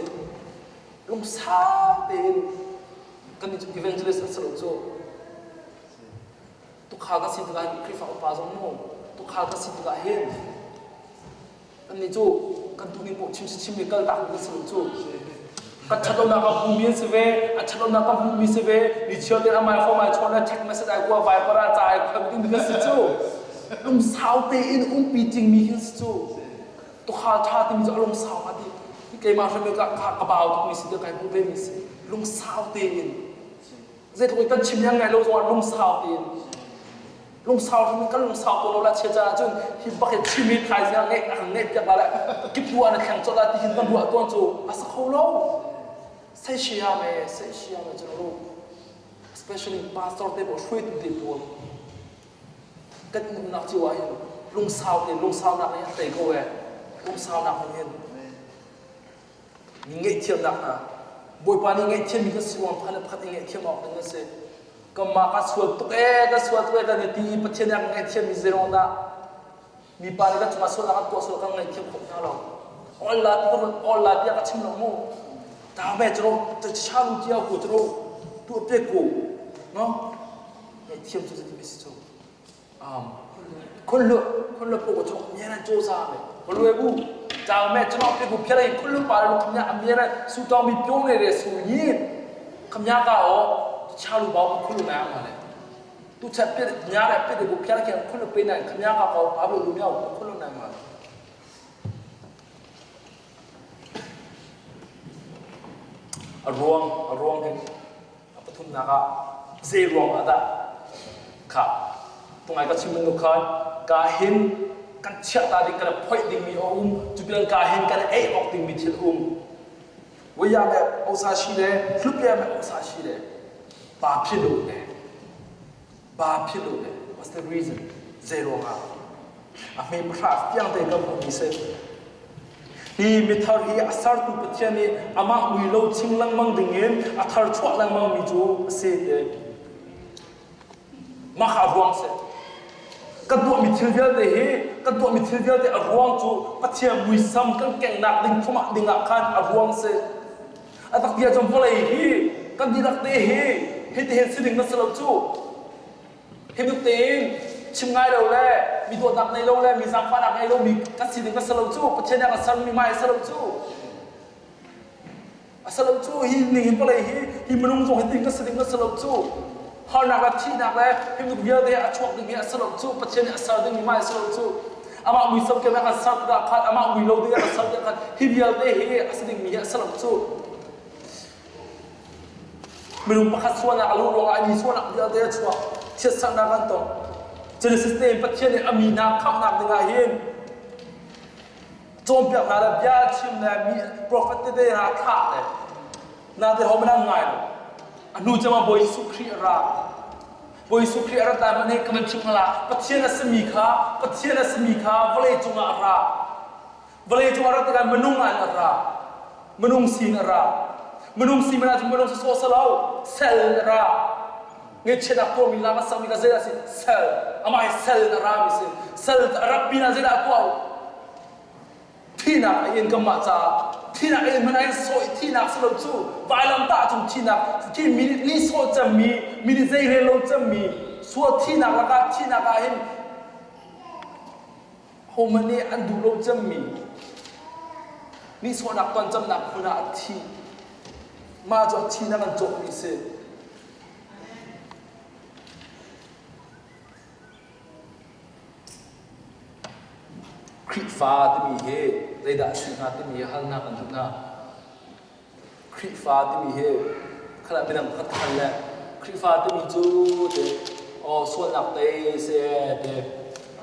lungsau tein kan evangelist an si lo cu tukhal ka si tikah hin Khrihfa upa zong mu tukhal ka si tikah hin Annih cu kan duhning paoh chim si chim i kaltak kan si lo cu. Kan ṭhatlonak a hmumi an si ve, a ṭhatlonak kan hmuhmi si ve, mi chiar tein amai fom ai chawn le text message ai kua Viber ah ca ai khuam ding kan si cu. Lungsau tein umpi cingmi khi si cu. Tukhal ṭha timi cu a lungsau nga ti. Keimah hrim ka ka ka bau tukmi si kai hmuh ve mi si. Lungsau tein. Zeitluk in kan chim yang ngai lo zongah lungsau tein. Lungsau hrim kan lungsau ko lo la chia caah cun hi bak hi chim i thaizing ah ngeih a kan ngeih piak la le kip tu ah na thleng colh la ti hin kan ruah tuan cu a sa kho lo. Sei shia me sei shia me cu ru especially pastor te pawl hruaitu te pawl kan umnak cio ah hin lungsau te lungsaunak nih a tei ko e lungsaunak nih hin Mi ngaihthiamnak hna. Bawipa nih ngaihthiammi kan si ruang pakhat le pakhat i ngaihthiam awk ding a si. Kanmah ka sual tuk ee, ka sual tuk ee kan i ti i Pathian nih a kan ngaihthiammi zeiruang dah mipa nih kan cungah sualnak an tuah sual kan ngaihthiam khawh hna lo. Ol la ti ol la tiah ka chim lo mu. Ta me cu chalu tia ku cu tu pe ku no ngaihthiam cu ti si cu ခွင့်လွတ်ခွင့်လွတ်ဖို့ကိုကျွန်တော်အများနဲ့စူးစမ်းမယ်မလွယ်ဘူးဒါပေမဲ့ကျွန်တော်အဖြစ်ကိုဖျက်လိုက်ခွင့်လွတ်ပါတယ်လို့ခင်ဗျာအများနဲ့ဆူတောင်းပြီးပြောနေတယ်ဆိုရင်ခင်ဗျားကရောတခြားလူပေါင်းခွင့်လွတ်နိုင်အောင်ပါလေသူချက်ပြစ်များတဲ့ပြစ်တွေကိုဖျက်လိုက်ခင်ခွင့်လွတ်ပေးနိုင်ခင်ဗျားကပေါ့ဘာလို့လူမျိုးကိုခွင့်လွတ်နိုင်မှာလဲအruang a ruang hin A pathumnak ah zei ruang ah dah kha tungai ka chim bantuk khan ka hin kan chiah ta ding kan phoih dingmi a um cu bian ka hin kan ei awk dingmi thil um waya me osa shi le hlupya me osa shi le pa philu le pa philu le what's the reason zei ruang ah A hme pahra fiang tein kan hmuhmi si. Hi mithar hi a sertu Pathian nih amah mui lo ching lengmang dingin a thar chuah lengmang mi cu a si ti. Mah kha a ruang si. Kan tuahmi thil vialte hi kan tuahmi thil vialte a ruang cu Pathian muisam kan kengnak ding thumah ding ah khan a ruang si. A tak ti ahcun vawlei hi kan dihlak te hi hitihin si ding na si lo cu. Hi bantuk tein chim ngai lo le mi dawtnak nei lo le mi zaangfahnak ngei lo mi kan si ding a si lo cu Pathian nih a kan sermi mai a si lo cu a si lo cu hi ning hin vawlei hi hi minung zong hi ting kan si ding a si lo cu harnak le thihnak le hi bantuk vialte a chuak ding hi a si lo cu Pathian nih a ser ding mi mai a si lo cu amah muisam kem a kan ser tikah khan amah mui lo ding a kan ser tikah khan hi vialte hi a si ding mi hi a si lo cu Minung pakhat sualnak a luh ruangah a ni sualnak vialte a chuak. Chiatserhnak an tong. Genesis tein Pathian nih a mi hna khamhnak dingah hin cawnpiak hna le bia chim le mi prophet tete hna thlah le na te ho man ngai lo. A hnu cem ah Bawi Jesuh Khrih a ra. Bawi Jesuh Khrih a rat lai hmanh hi ka van chim hna Pathian a simi kha Pathian a simi kha vawlei cungah a ra. Vawlei cung a rat tikah minung ah in a ra. Minung sin a ra. Minung si mana cu minung sawsawh si lo. Sel in a ra. Ngaihchiatnak tuahmi la a sakmi kha zeidah a si? Sel. Amah hi sel in a rami si. Sel a rat pinah zeidah a tuah? Thihnak a in kanmah caah thihnak a in hmanh ah hin sawh i thihnak si lo cu vailamtah cung thihnak khi mi nih nihsawh cemmi mi nih zeirel lo cemmi sual thihnak lakah thihnak ah hin hohmanh nih an duh lo cemmi nihsawhnak ton cemnak hmun ah a thi mah cu a thihnak an cawkmi si. Khrihfa timi hi zeidah a si hnga timi hi halnak kan duh hna. Khrihfa timi hi khala midang pakhat ka hal le Khrihfa timi cu te aw sualnak tei si te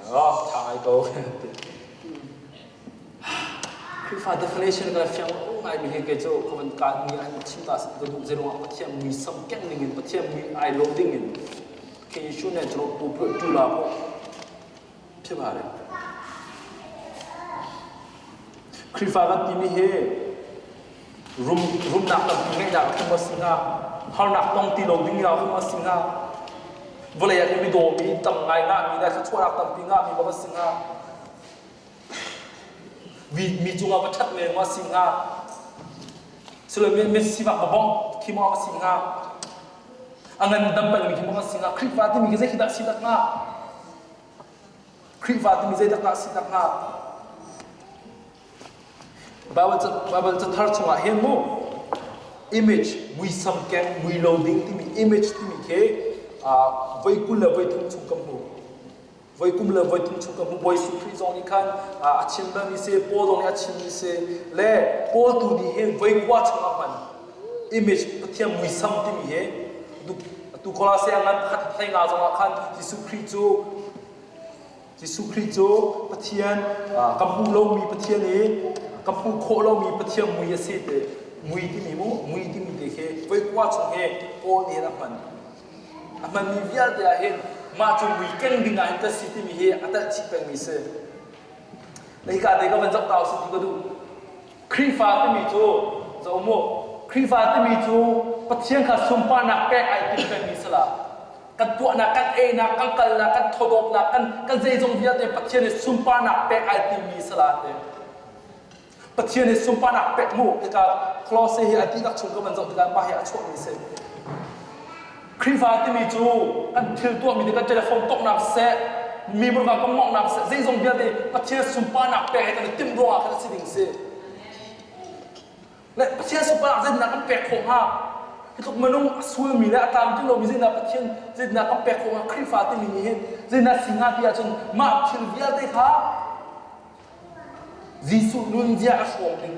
oh ṭha ngai ko te. Khrihfa definition ka fiang lo ngai mi hi kei cu ka van ka ni an chim ta ka duh zeiruangah Pathian muisam keng ning in Pathian mui ai lo ding in ခင်ယေရှုနဲ့ကျွန်တော်ပို့ပြီးတူလာဖို့ဖြစ်ပါတယ်ခရစ်ဖာကတိမိဟေ rum rumnak tampi ngeihnak a khum a si hnga harnak tong ti lo ding a khum a si hnga vawlei ah hin mi dawmi tam ngai ngahmi le thluachuahnak tampi ngahmi bak a si hnga mi mi cungah va ṭhat men ma si hnga silo mi mi sifak va bawmh khi maw a si hnga A ngandam pengmi khi maw si hnga? Khrihfa timi khi zei dah si tak hnga? Khrihfa timi zei dah si tak hnga? Bible Bible cathar chungah hin mu image muisam keng mui lo ding timi image timi khi voi 20 le voi thum chung kan hmu. Voi kum le voi thum chung ka hmu Bawi Jesuh Khrih zong nih khan a chim balmi si, Paul zong nih a chimmi si, le Paul tu nih hin voi kua chung a hman. Image Pathian muisam timi hi atu Kolose a ngan pakhat hlei nga zong ah khan Jesuh Khrih cu Jesuh Khrih cu Pathian kan hmuh lomi Pathian i kan hmuh khawh lomi Pathian mui a si te mui timi mu mui timi te khi voi kua chung hi Paul nih a hman. A hmanmi vialte ah hin mah cu mui keng ding ah hin ka si timi hi a telh chih pengmi si. Na hika te ka van zoh ta usih ti ka duh. Khrihfa timi cu zoh mu Khrihfa timi cu Pathian kha sunparnak pek ai tim pengmi si la. Kan tuahnak, kan einak, kan kalnak, kan thawdawpnak, kan kan zeizong vialte Pathian nih sunparnak pek ai timmi si la te. Pathian nih sunparnak pek mu hika Colossae hi a dihlak chung ka van zoh tikah mah hi a chuahmi si. Khrihfa timi cu kan thil tuahmi te kan telephone toknak seh, mi burka kan mawnghnak seh, zeizong vialte Pathian sunparnak pek he kan i timh ruangah khan a si ding si. Le Pathian sunparnak zeitindah kan pek khawh hnga? Hi tluk minung a sualmi le a tlamtling lomi zeitindah Pathian zeitindah kan pek khawh hnga? Khrihfa timi nih hin zeitindah si hnga ti ahcun mah thil vialte kha Jesuh nunzia a hrawm ding.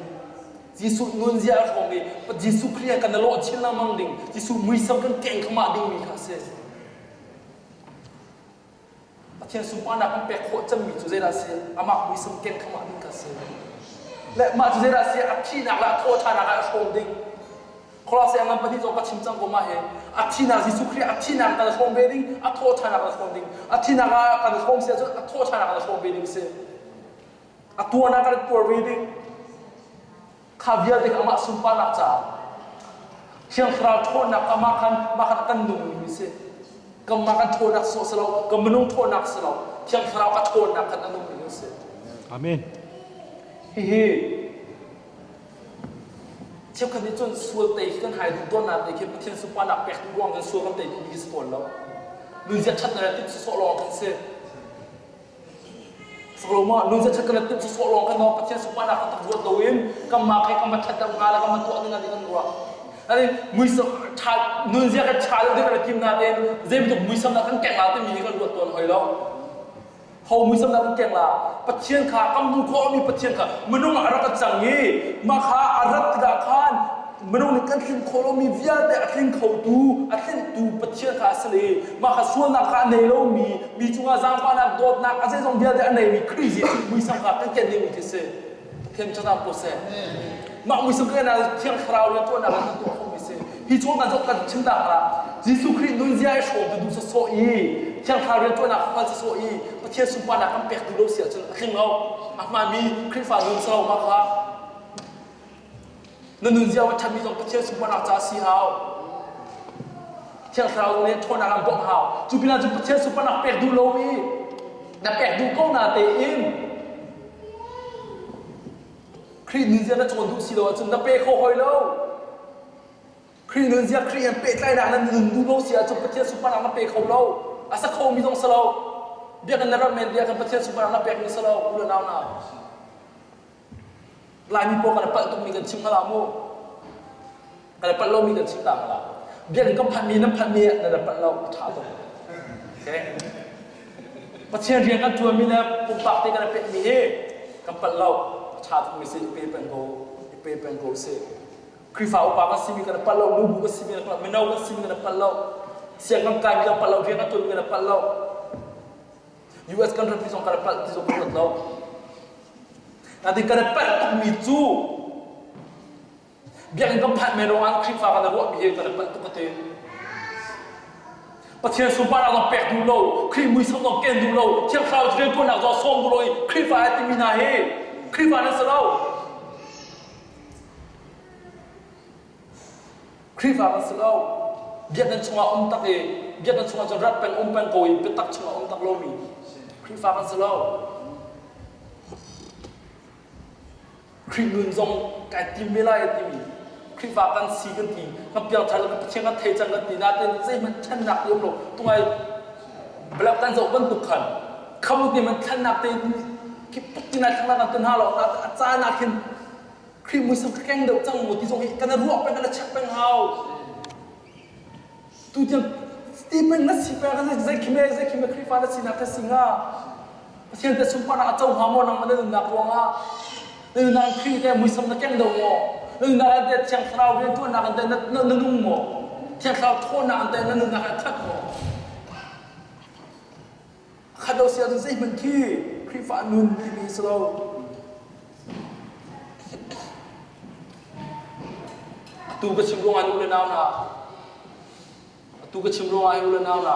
Jesuh nunzia a hrawm i Jesuh Khrih kan i lawh chin lengmang ding. Jesuh muisam kan keng thluahmah dingmi kha a si. Pathian sunparnak kan pek khawh cemmi cu zeidah a si? Amah muisam keng thluahmah ding kha a si. Le mah cu zeidah a si? A thihnak le a thawhṭhannak ah a hrawm ding. Kolose ngan pahnih zong ka chim cang ko mah hi. A thihnak Jesuh Khrih a thihnak kan hrawm ve ding, a thawhṭhannak kan hrawm ding. A thihnak ah kan hrawm si ahcun a thawhṭhannak kan hrawm ve ding si. A tuarnak kan tuar ve ding. Kha vialte kha amah sunparnak caah Thiang Thlarau ṭhawnnak amah khan mah khan kan nung mi si. Kanmah kan ṭhawnnak sawh si lo, kan minung ṭhawnnak si lo. Thiang Thlarau a ṭhawnnak khan a nung mi si. Amen. Hihi Cheukhat nih cun sual tei khi kan hai duh tawnnak te khi Pathian sunparnak pek duh ruang kan sual kan tei duhmi khi si tawn lo. Nunzia ṭhatnak le timh sawsawh lawng kan si. Saklo ma nunzia ṭhat kan le timh sawsawh lawng kan Pathian sunparnak kan tak ruat loin kanmah khe kan va ṭhat deuh hnga le kan va tuah ding ah kan ruah. Ani muisam ṭha nunzia kan ṭha deuh ding kan i tim nain zei bantuk muisam dah kan keng la timi hi kan ruat tawn hoi lo. Ho muisam dah kan keng la? Pathian kha kan hmuh khawhmi Pathian kha minung ah a rak cang i mah kha a rat tikah khan minung nih kan tlinh khawh lomi vialte a tling khotu a tlinhtu Pathian kha a si le mah kha sualnak kha a nei lomi mi cungah zaangfahnak dawtnak a zeizong vialte a neimi Khrih Jesuh muisam kha kan ken dingmi khi si. Pathian chan ko seh. Mah muisam kan ah Thiang Thlarau rianṭuannak ah kan tuah khomi si. Hi chung kan zoh kan chim tak ah Jesuh Khrih nunzia i hrawm tu duh sawsawh i Thiang Thlarau rianṭuannak hngal sawsawh i Pathian sunparnak kan pek duh lo si ahcun a tling lo. A hmaanmi Khrihfa nun si lo mah kha. Na nunzia va ṭhatmi zong Pathian sunparnak ca si hau. Thiang Thlarau nih ṭhawnnak an bawmh hau. Cu pinah cun Pathian sunparnak pek duh lomi na pek duh ko na tein Khrih nunzia na cawn duh si lo ahcun na pe kho hoi lo. Khrih nunzia Khrih he pehtlainak na nun duh lo si ahcun Pathian sunparnak na pe kho lo. A sa khomi zong si lo. Biakinn na rat men biakinn Pathian sunparnak na pekmi si lo. U le nau hna. Laimi pawl kan i palh tukmi kan chim hnga mu. Kan i palh lomi kan chim ta hnga. Biakinn kan phanmi nan phanmi nan i palh lo a ṭha tuk. Okay. Pathian rian kan ṭuanmi le pumpak te kan i pekmi hi kan palh lo. A ṭha tukmi si i pe peng ko, i pe peng ko si. Khrihfa upa kan simi kan i palh lo, nubu kan simi kan i palh lo, mino kan simi kan i palh lo, sianginn kaimi kan palh lo, rian kan ṭuanmi kan i palh lo. US kan rat zong kan i palh ti zong kan ruat lo. Natin kan i palh tukmi cu biakinn kan phanh men ruangah Khrihfa kan i ruahmi hi kan i palh tuk ka ti. Pathian sunparnak zong pek duh lo, Khrih muisam zong ken duh lo, Thiang Thlarau rianṭuannak zong sawm duh lo i Khrihfa ai timi hna hi Khrihfa nan si lo. Khrihfa kan si lo. Biakinn chungah um tak i biakinn chungah cun rat peng um peng ko i biatak chungah um tak lomi Khrihfa kan si lo. Khrih nun zong kai tim ve lai timi Khrihfa kan si kan ti kan piangthar kan Pathian kan thei cang kan ti nain zeihmanh ṭhennak ti um lo tungai black kan zoh bantuk khan khamu ti man thlennak te khi puk ti nai thlennak kan ton hna lo a caan ah khin Khrih muisam ka keng deuh cang maw ti zong hi kan i ruah peng kan i check peng hau. Tu tiang Stephen na si peng kan zei khime zei khime Khrihfa na sinak ka si hnga. Pathian te sunparnak a co hnga maw nangmah na nunnak ruangah na nunnak in Khrih te muisam na keng deuh maw? Na nunnak ah te Thiang Thlarau rianṭuannak in te na, na, na nung maw? Thiang Thlarau ṭhawnnak in te na nunnak ah khat maw? Khat lo si ahcun zeihmanh khi Khrihfa nun timi si lo. Atu ka chim ruangah nu le nau hna, atu ka chim ruangah u le nau hna,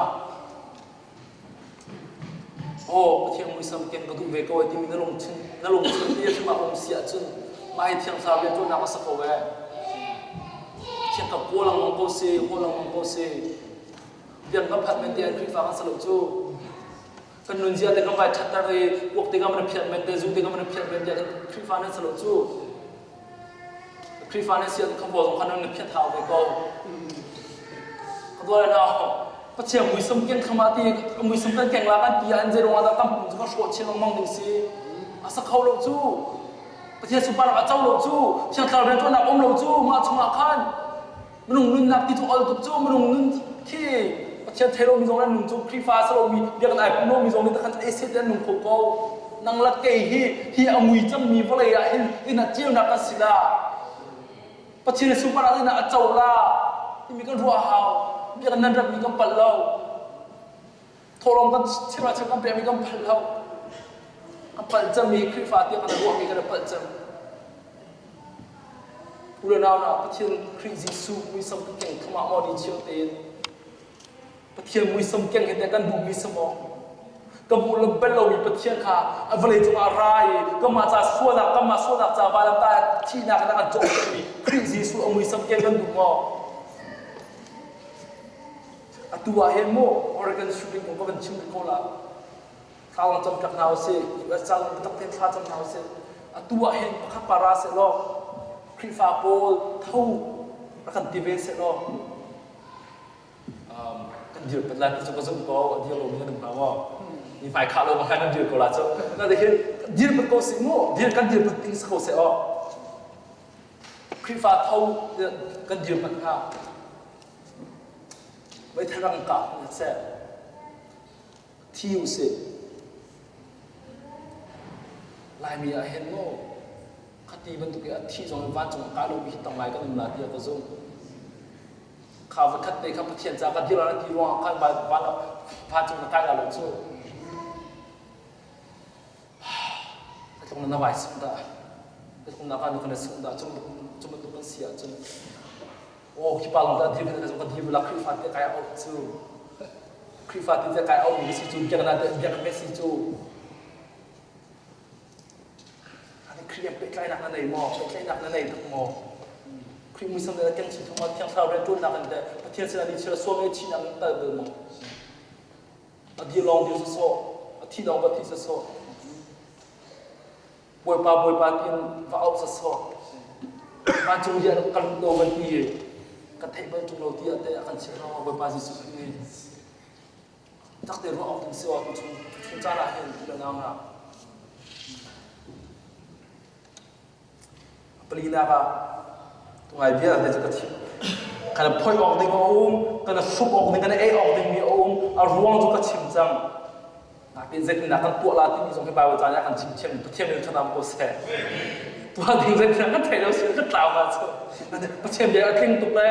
aw Pathian muisam ken ka duh ve ko ai timi na lungthin na lungthin ti hrim ah um si ahcun mah hi thiang thlarau rianṭuannak a si ko ee. Pathian ka kawl lengmang ko si, kawl lengmang ko si. Biak kan phat men te an Khrihfa kan si lo cu. Kan nunzia te kan vai ṭhatter i uak te kan van phiat men te, zu te kan van phiat men te kan Khrihfa nan si lo cu. Khrihfa nan si ahcun khabaw zong kha nan phiat hau ve ko. Ka dual na Pathian muisam keng khama ti muisam kan keng la kan ti an zei ruangah dah kan pum cu kan hrawh chin lengmang ding si. A sa kho lo cu. Pathian sunparnak a co lo cu. Thiang Thlarau rianṭuannak um lo cu mah chungah khan minung nunnak ti cu ol tuk cu minung nun khi Pathian thei lomi zong an nung cu Khrihfa a si lomi biakinn ai pum lomi zong nih takhan acid an nung kho ko nang la kei hi hi a mui cangmi vawlei ah hin ina ceunak kan si la Pathian sunparnak ina a co la timi kan ruah hau biakinn nan ratmi kan palh lo thawlawm kan chimah chim kan pekmi kan palh lo a palh cemmi Khrihfa tiah kan ruahmi kan palh cem U le nau hna, Pathian Khrih Jesuh muisam kan keng thum ah maw ni chim tein Pathian muisam keng hi teh kan duhmi si maw? Ka hmuh lo bal lomi Pathian kha a vawlei cungah ra i kanmah ca sualnak kanmah sualnak ca vailamtah thihnak in a kan cawhmi Khrih Jesuh a muisam keng kan duh maw? Atu ah hin mu Oregon shooting kong ka van chim rih ko la. Thla zong cam piak hna usih. US ca zong biatak tein thla cam hna usih. Atu ah hin pakhat pa ra seh law Khrihfa pawl tho rak kan ti ve seh law um, kan dir pat lai ti cu ka zumh ko a dir lomi nan um hnga maw ni hmai khah lo bang nan dir ko la cu na hin dir pat ko sih mu dir kan dir pat ting si ko seh aw Khrihfa tho kan dir pat hnga meithal rak kah seh thi usih. Laimi ah hin maw khati bantuk i a thi zong in vancung a kai lomi hi tam ngai kan um la tiah ka zumh. Kha va khat te kha Pathian ca ka dir ah ti ruangah khan van vancung na kai la lo cu. Tlung na vai sung dah. Tlung na kan kan sung dah cung cung bantuk kan si ahcun Aw khi pa lawng dah dir kan zong kan dir la Khrihfa te kai au cu. Khrihfa ti te kai au mi si cu biakna te biak me si cu. Ani Khrih pehtlainak na nei maw? Pehtlainak na nei tak maw? Khrih muisam le keng chin thung Thiang Thlarau rianṭuannak in teh Pathian sinah ni chir suam e chin an tal bal maw? A dir lawng dir sawsawh, a thi lawng va thi sawsawh. Bawipa Bawipa tiin va auh sawsawh. Vancung riah kan lut lo van ti i kan theih bal ṭung lo ti ah teh a kan chimh lo Bawipa Jesuh Khrih nih. Takte ruah awk ding si aw tuchun tuchun caan ah hin ti le nau hna. Palinak ah tungai vialte cu ka chim. Kan phoih awk ding a um, kan hruk awk ding, kan ei awk ding mi a um, a ruang cu ka chim cang. Nakin zeitindah kan tuah la timi zong hi Bible ca nih a kan chim thiam Pathian nih thanam ko seh. Tuah ding zeitindah kan theih lo si kan tlau ma cu. Pathian bia a tling tuk le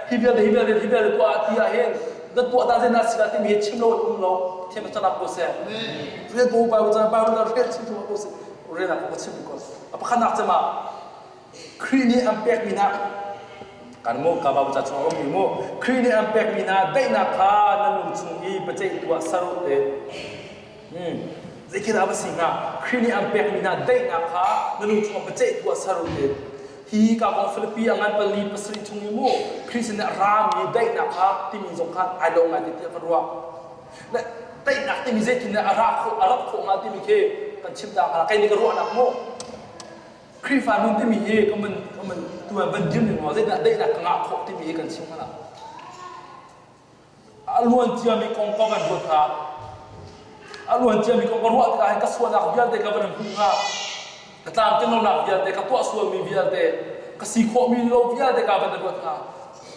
hi vialte hi vialte hi vialte tuah ti ah hin na tuah ta zeidah si la timi hi chim lo in um lo Pathian nih thanam ko seh. Rian ko Bible ca Bible ca rian chim ko seh. Rian ah ko chim ko. A pakhatnak cem ah Khrih nih an pekmi hna kan mu ka Bible ca chung a ummi mu Khrih nih an pekmi hna daihnak kha nan lung chung i biaceih tuah ser u te. Hmm. Zeikhel ah va si hnga? Khrih nih an pekmi hna daihnak kha na lung chung ah biaceih tuah ser u te. Hi ka kong Filipi a ngan pali pasarih chung i mu Khrih sin ah rami daihnak kha timi zong kha ai lo ngai te tiah ka ruah. Le daihnak timi zeitin a ra khawh a rat khawh hnga timi khi kan chim ta hnga kei nih ka ruahnak mu. Khrihfa nun timi hi ka mun ka mun tuan van dir ning maw zeitindah daihnak ka ngah khawh timi hi kan chim hnga. A luan ciami kong ka van ruat hna. A luan ciami kong ka ruah tikah hin ka sualnak vialte ka van hmuh hna. Ka tlamtlinlonak vialte, ka tuah sualmi vialte, ka si khawhmi lo vialte ka van ruat hna.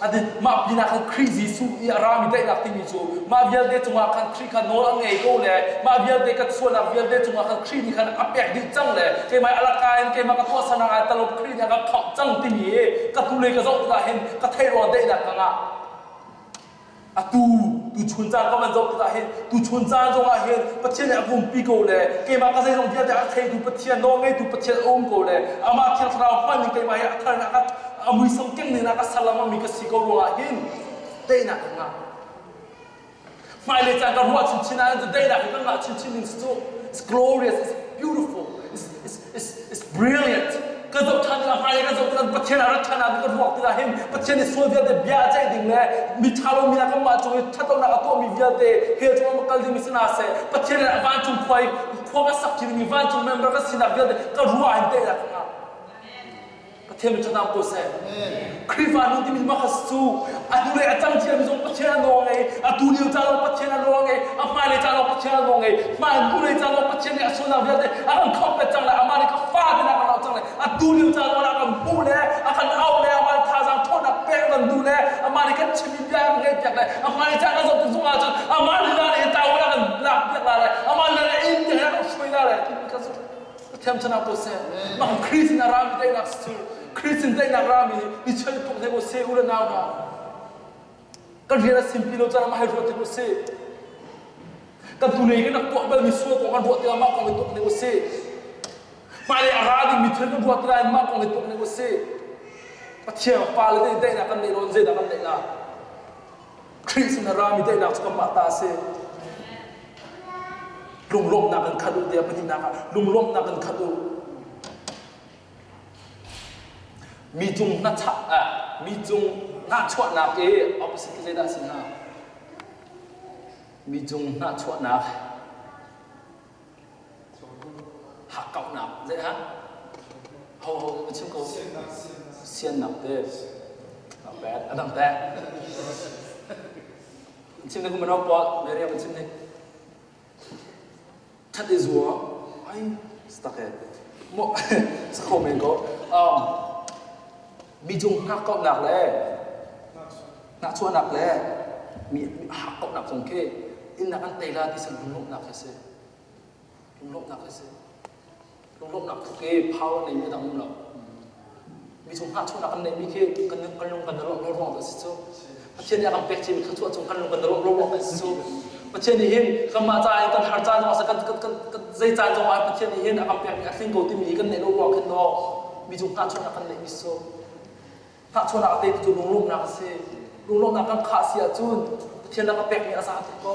Ati mah pinah khan Khrih Jesuh i a rami daihnak timi cu mah vialte cungah khan Khrih kha nawl a ngei ko le mah vialte ka sualnak vialte cungah khan Khrih nih khan a pek dih cang le keimah alaka in keimah ka tuahsernak ai talo Khrih nih a ka khamh cang timi hi ka hnulei ka zoh tikah hin ka theih ruang daihnak ka ngah. Atu tuchun caan ka van zoh tikah hin tuchun caan zongah hin Pathian nih a umpi ko le keimah ka zeizong vialte a theitu Pathian nawlngeitu Pathian a um ko le amah Thiang Thlarau hman in keimah hi a thar in a ka a muisam keng ning a ka ser lengmangmi ka si ko ruangah hin daihnak ka ngah. Hmailei caan ka ruah chinchin ah daihnak hi ka ngah chinchin ning cu it's glorious, it's beautiful, it's, it's, it's, it's brilliant. Ka zoh ṭhan tikah hmailei ka zoh tikah Pathian a rat ṭhan ah ka ruak tikah hin Pathian nih sual vialte bia a ceih ding le mi ṭha lomi ah kanmah cung i ṭhatlonak a tuahmi vialte hell cung ah kal dingmi si hna seh Pathian nih vancung khua i khua ka sak dingmi vancung member ka sinak vialte ka ruah hin daihnak ka ngah. Pathian mi ṭhatnak ko seh. Khrihfa nun timi mah kha cu a hnulei a cang ciami zong Pathian a nawl ngei, a tu lio ca zong Pathian a nawl ngei, a hmailei ca zong Pathian a nawl ngei, hmai hnulei ca zong Pathian nih a sualnak vialte a kan khawmh cang le amah nih ka fa te a kan auh cang le a tu lio ca zong a kan hmuh le a kan auh le amah nih thazaang ṭhawnnak pek kan duh le amah nih kan chimmi bia kan ngaih piak le a hmailei ca kan zoh tik zong ahcun amah lila nih tawul a kan lak piak la le amah lila nih inn tiang a kan hruai la le timi ka zumh. Pathian chan ko seh. Mah Khrih sin a rami daihnak cu Khrih sin daihnak rami i chel tuk ne ko seh u le nau hna. Kan rian a simpi lo caan mah hi ruat ko seh. Kan tu lei kan rak tuah balmi sual kong kan ruah tikah mah kong i tuak ne ko seh. Hmailei a ra dingmi thil kan ruah tikah mah kong i tuak ne ko seh. Pathian pa le daihnak kan neih lo zeidah kan neih la? Khrih sin a rami daihnak cu kanmah ta a si. Lunglawmhnak in khat u tiah pahnihnak ah lunglawmhnak in khat u. Mi cung hnachah ah mi cung hnahchuahnak i opposite khi zeidah a si hnga? Mi cung hnahchuahnak Hakkauhnak zei ha? Ho ho va chim ko. Siannak te. Not bad. A dang te. Chim ne kumano pawl Mary va chim ne. That i zuam. Ai stuck e. Mo sa kho men ko. Um mi cung hakkauhnak le hnahchuahnak le mi hakkauhnak zong khi innak an tei la ti san lunglawmhnak khi si. Lunglawmhnak khi si. Lunglawmhnak tluk i power neimi a dang um lo. Mi cung hnahchuahnak kan neihmi khi kan kan lung kan lawmh lo ruang a si cu. Pathian nih a kan pek ciami thluachuah cung kan lung kan lawmh lo ruang a si cu. Pathian nih hin kanmah ca in kan har caan zong kan kan kan kan zei caan zong ah Pathian nih hin a kan pekmi a tling ko timi hi kan neih lo ruang khin maw mi cung hnahchuahnak kan neihmi si cu. Hnahchuahnak a teitu cu lunglawmhnak a si. Lunglawmhnak kan khah si ahcun Pathian a ka pekmi a za tuk ko.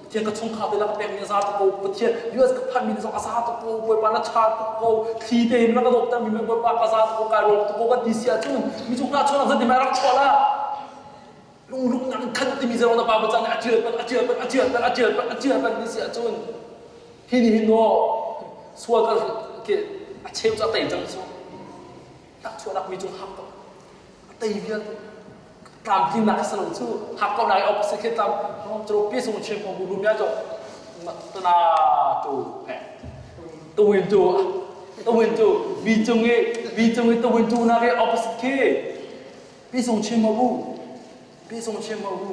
Pathian ka chungkhar te la ka pekmi a za tuk ko. Pathian US ka phanmi zong a za tuk ko. Bawipa na ṭha tuk ko. Thli te in na ka dawt mi Bawipa ka za tuk ko, kai lawm tuk ko kan ti si ahcun mi cung hna chuahnak zan ti mai rak chuah la. Lunglung nak khan timi zero na Bible ca nih a ṭial peng, a ṭial peng, a ṭial peng, a ṭial peng, a ṭial peng ti si ahcun hi ni hin naw sual ka ke a cheu cu a tei cang cu. Hnakchuahnak mi cung hak ko. A tei vialte. Tlamtlinnak a si lo cu. Hak ko lai opposite khi tlam cu pi sung chin ko bu mya cu tana tu tu win tu tu win tu mi cung i mi cung i tu win tu na ke opposite khi pi sung chin mo bu pi sung chin mo bu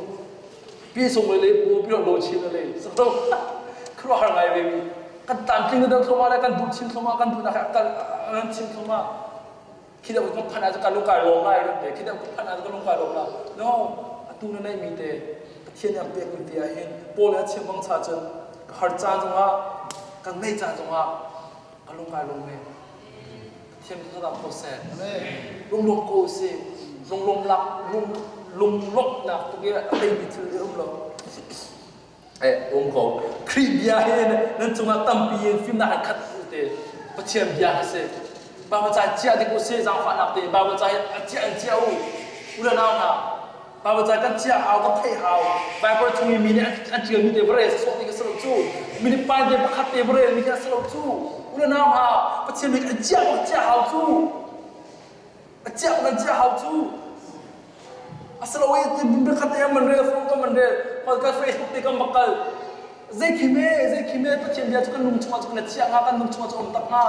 pi sung le le bu pi lo chin le so khuaruahhar ngai ve mi kan tlamtling na thloma le kan duh chin thloma kan duh nak kan kan chin thloma khi deuh kan phanh ah ka lung kai lawm lai kan te khi deuh kan phanh ah ka lung kai lawm lai no atu na nei mi te Pathian nih a pek mi te ah hin Paul a chim bang cha cun ka har caan zongah kan neih caan zongah ka lung kai lawm ve Pathian cu dam ko seh lunglawm ko si lunglawm lak lung lunglawmhnak tuk i a teimi thil a um lo eh um ko Khrih bia hi nan cungah tampi in fimnak in khat u te Pathian bia hi si Bible ca chia dik u si zaangfahnak te Bible ca hi a chia in chia u u le nau hna Bible ca kan chia hau kan theih hau Bible chung i mi nih an ṭialmi te va rel sawh ti ka si lo cu mi nih pai te pakhat te va rel mi khi a si lo cu u le nau hna Pathian nih a chia bak chia hau cu a chia bak an chia hau cu A si lo i biakhat te man rel phone ka man rel ka Facebook te kan bak kal zei khi me zei khi me Pathian bia cu kan lung chungah cu kan chia hnga kan lung chungah cu um tak hnga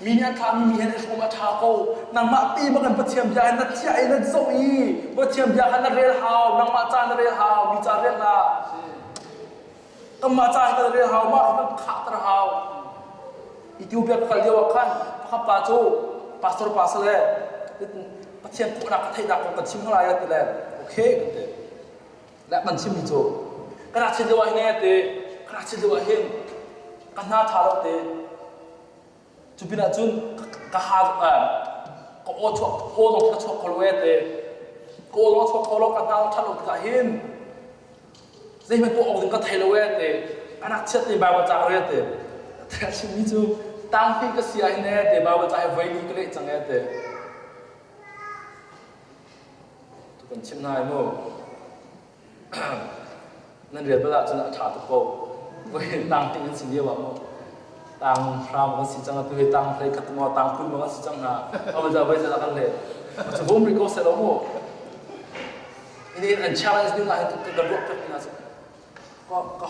mi nih an thahmi mi he na hrawm a ṭha ko nangmah te bak in Pathian bia in na chiah i na zoh i Pathian bia kha na rel hau nangmah ca na rel hau mi ca rel hlah Kanmah ca hi kan rel hau, mah khi kan khahter hau. Ethiopia ka kal lio ah khan pakhat pa cu pastor pa si le Pathian kawhnak ka theihnak kong kan chim hna lai ti le okay kan ti. Le kan chimmi cu ka rak chim lio ah hin ti ka rak chim lio ah hin ka hna ṭha lo ti Cu pinah cun ka ha ka aw chuak aw zong ka chuak kho lo ee te ka aw zong chuak kho lo ka hna ṭhat lo tikah hin zeihmanh tuah awk ding ka thei lo ee te ka nak chiat te Bible ca ka rel te a chimmi cu tangpi ka si ah hin ee te Bible ca hi voi li ka leh cang ee te tu kan chim hna mu Nan rian bal ahcun a ṭha tuk ko. Voi tang ting an si lio ah mu tang hram kan si cang atu hi tang hlei khat maw tang 20 maw kan si cang hna. Abo ja voi zat kan le. Cu bum ri ko seh lo mu. Ini an challenge ding ah hin ka ruah pek ina ka ka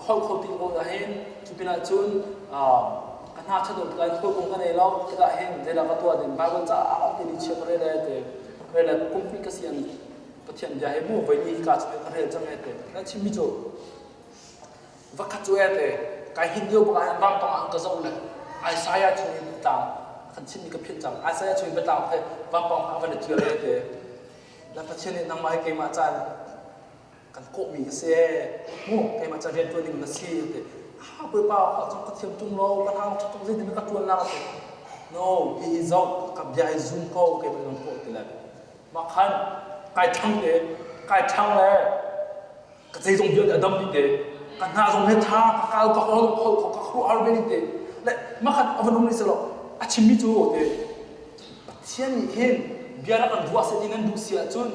holh kho ti ko ah hin cu pinah cun ka hna ṭhat lo tikah hawikom ka nei lo tikah hin zeidah ka tuah ding Bible ca ah ti ni chia ka rel te rel kum hnih ka si an Pathian bia hi mu voi ni ka cu ka rel cang e te na chimmi cu vakhat cu e te kai hin lio bak ah vampang ah ka zoh le Isaiah chung in tlang kan chimmi ka philh cang Isaiah chung in biatlang the vampang ah van i ṭial e te la Pathian nih nangmah hi keimah caan kan kawhmi ka si mu keimah ca rian ṭuan ding na si te ah Bawipa ka cung ka thiam ṭung lo ka hang ṭha ṭung zeitin ka ṭuan la te no hi hi zoh ka bia hi zum ko keimah kan kawh ti le Mah khan kai ṭhang te, kai ṭhang le ka zeizong vialte a dam dih te, ka hna zong he ṭha, ka kal ka hol hol kho, ka khuaruah har ve dih te. Le mah khan a van um rih selaw a chimmi cu te Pathian nih hin bia rak kan ruah seh ti nan duh si ahcun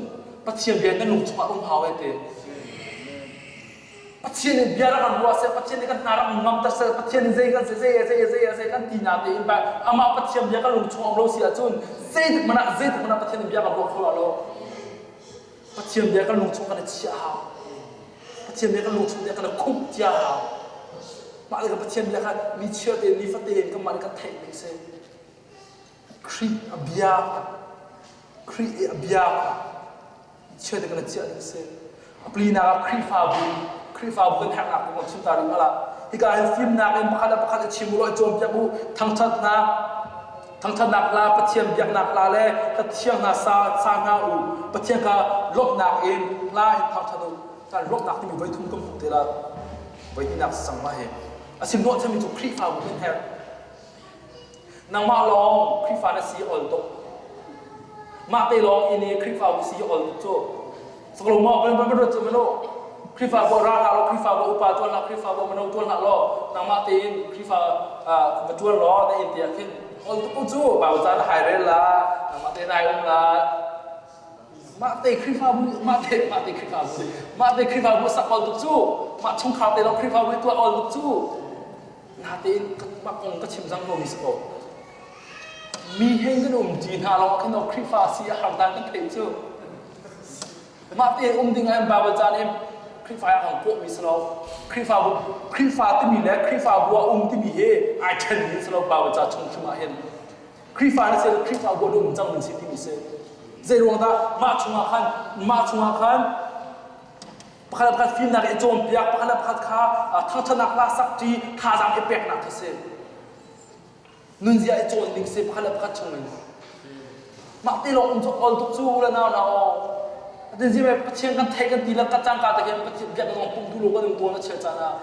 Pathian bia nan lung chungah um hau e te. Pathian nih bia rak kan ruah seh, Pathian nih kan hna rak ngamter seh, Pathian nih zei kan zei zei zei zei kan ti na tein ba amah Pathian bia kan lung chung um lo si ahcun zeitik hmanh ah zeitik hmanh ah Pathian nih bia kan ruah kho lo. Pathian bia kan lung chung kan i chiah hau. Pathian bia kan lung chung kan i khumh cia hau. Mah le Pathian bia kha mi chia te ni fate in kanmah nih kan theih ding si. Khrih a bia Khrih i a bia kha chiat in kan chiah ding a si. A plinak ah Khrihfabu, Khrihfabu kan herhnak kong kan chim ta rih hmala. Hika hin fimnak in pakhat le pakhat i chim u law i cawnpiak u, thangṭhatnak, thangṭhatnak hla, Pathian biaknak hla le Cathiang hna sa, sa hna u. Pathian kha lawmhnak in hla in thangṭhat u. Kan lawmhnak timi voi thum kan hmuh te la. Voi hnihnak si cang ma hi. A sim hnawhchanmi cu Khrihfabu kan herh. Nangmah lawng Khrihfa na si ol tuk. Mah te lawng in i Khrihfabu si ol tuk cu. Saklo maw kan van ruat cu manu. Khrihfabu ra hlah law Khrihfabu upa tuan hlah Khrihfabu mino tuan hlah law nangmah tein Khrihfa va tuan law na inn te ah khin ol tuk cu Bible ca na hai rel la nangmah tein ai um la mah te Khrihfabu mah te mah te Khrihfabu mah te Khrihfabu sak ol tuk cu mah chungkhar te lawng Khrihfabu tuah ol tuk cu natein mah kong ka chim zang ko mi si ko mi he kan um ṭi hna lawng khin Khrihfa si a har dan kan theih cu Mah te um ding ah Bible ca nih Khrihfa ah kan kawhmi si lo. Khrihfabu Khrihfa timi le Khrihfabu ah um timi hi ai ṭhenmi si lo Bible ca chung hrim ah hin. Khrihfa na si Khrihfabu ah um cang mi si timi si. Zei ruang dah mah chungah khan mah chungah khan pakhat le pakhat fimnak i cawnpiak pakhat le pakhat kha thangṭhatnak hla sak ṭi thazaang i peknak kha si. Nunzia i cawn ding si pakhat le pakhat chung in. Mah te lawng um cu ol tuk cu u le nau na aw. Atin zi Pathian kan thei kan ti le ka cangka te khin Pathian biak zong pum duh lo kan um tawn a chel caan ah.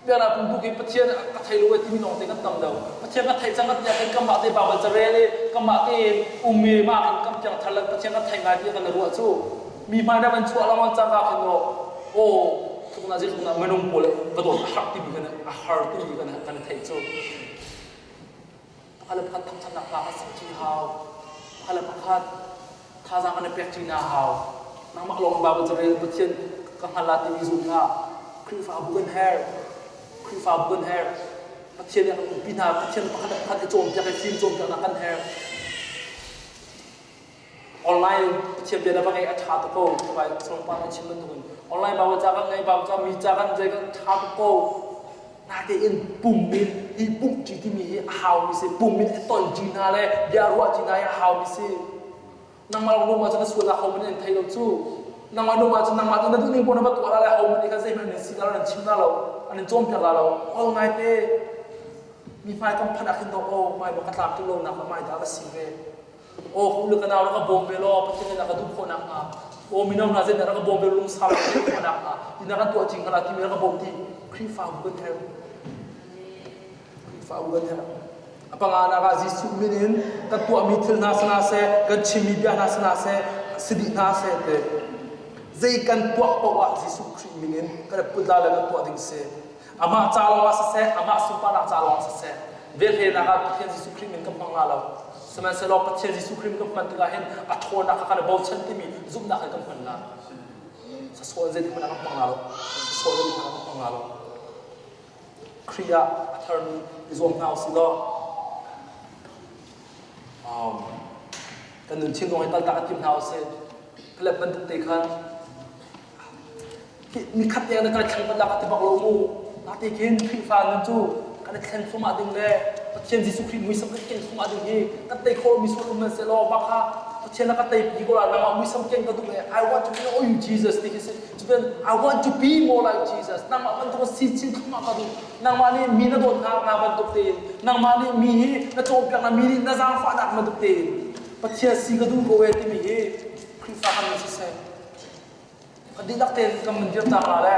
Biaknak pum duh khi Pathian ka thei lo timi lawng te kan tam deuh. Pathian ka thei cang ka tiah khin kanmah te Bible carel i kanmah te um i mah khin kan piang thar le Pathian ka thei ngai ti kan ruah cu. Mi hmai na van chuah lengmang cangka khin aw aw tlukna zi tlukna minung pawl va dawt a har timi kan a har timi kan kan theih cu pakhat le pakhat thangthatnak hla kan sak ṭi hau pakhat le pakhat thazaang kan i pek ṭi na hau nangmah lawng Bible carel Pathian ka hngal la timi zum hlah Khrihfabu kan herh Khrihfabu kan herh Pathian nih a kan umpi hna Pathian pakhat le pakhat i cawnpiak i fim cawnpiaknak kan herh Online Pathian bia na va ngeih a ṭha tuk ko. Cubai Solomon nih chim bantukin online Bible ca kan ngei, Bible ca mi ca kan zei kan ṭha tuk ko. Natein pum in i pumhṭi timi hi a haumi si. Pum in i tonṭi hna le bia ruahṭi hna hi a haumi si. Nangmah lawng nung ahcun na sualnak hohmanh nih an thei lo cu. Nangmah nung ahcun nangmah cu na duh ning paoh na va tuah la le hohmanh nih khan zeihmanh an in si la lo, an in chim la lo, an in cawnpiak la lo. Ol ngaite mi hmai kan phanh ah khin dawh aw mai maw ka tlam tuk lo nak le mai dah ka si ve. Aw ka u le ka nau rak ka bawm ve law Pathian nih na ka duh khawh nakhnga aw mino hna zeidah rak ka bawm ve lungsau ka duh khawh nakhnga ti na kan tuah cing hnga timi rak ka bawm ti Khrihfabu kan herh Khrihfabu kan herh a panganak ah Jesuh min in kan tuahmi thil hna si hna seh kan chimmi bia hna si hna seh si dih hna seh te zei kan tuah paoh ah Jesuh Khrih min in kan put la le kan tuah ding si Amah ca lawngah siseh, amah sunparnak ca lawngah siseh, velhlenak ah Pathian Jesuh Khrih min kan hmang la lo. Sihmanhsehlaw Pathian Jesuh Khrih min kan hman tikah hin a ṭhawnnak kha kan i bochan timi zumhnak he kan hman la. Sasawh zeitik hmanh ah kan hmang la lo. Sasawh zeitik hmanh ah kan hmang la lo. Khrih ah a tharmi i zuam hna usih law um, kan nun thinlung hi kaltak a tim hna usih. Philip bantuk te khan Nikhat te kan thleng ban ka ti bak lo mu. Nate khin Khrihfa nun cu kan i thlen thluahmah ding le Pathian Jesuh Khrih muisam kan ken thluahmah ding hi kan tei khawh mi sual um man seh law mah kha Pathian na ka tei pi ko la nangmah muisam ken ka duh le I want to know you Jesus ti khi si. Cutin I want to be more like Jesus. Nangmah bantuk si chin thluahmah ka duh. Nangmah nih mi na dawt hna nga bantuk tein nangmah nih mi hi na cawnpiak na mi nih na zaangfahnak bantuk tein Pathian si ka duh ko e timi hi Khrihfa kan si seh. Kan dihlak tein kan mun dir cang la le.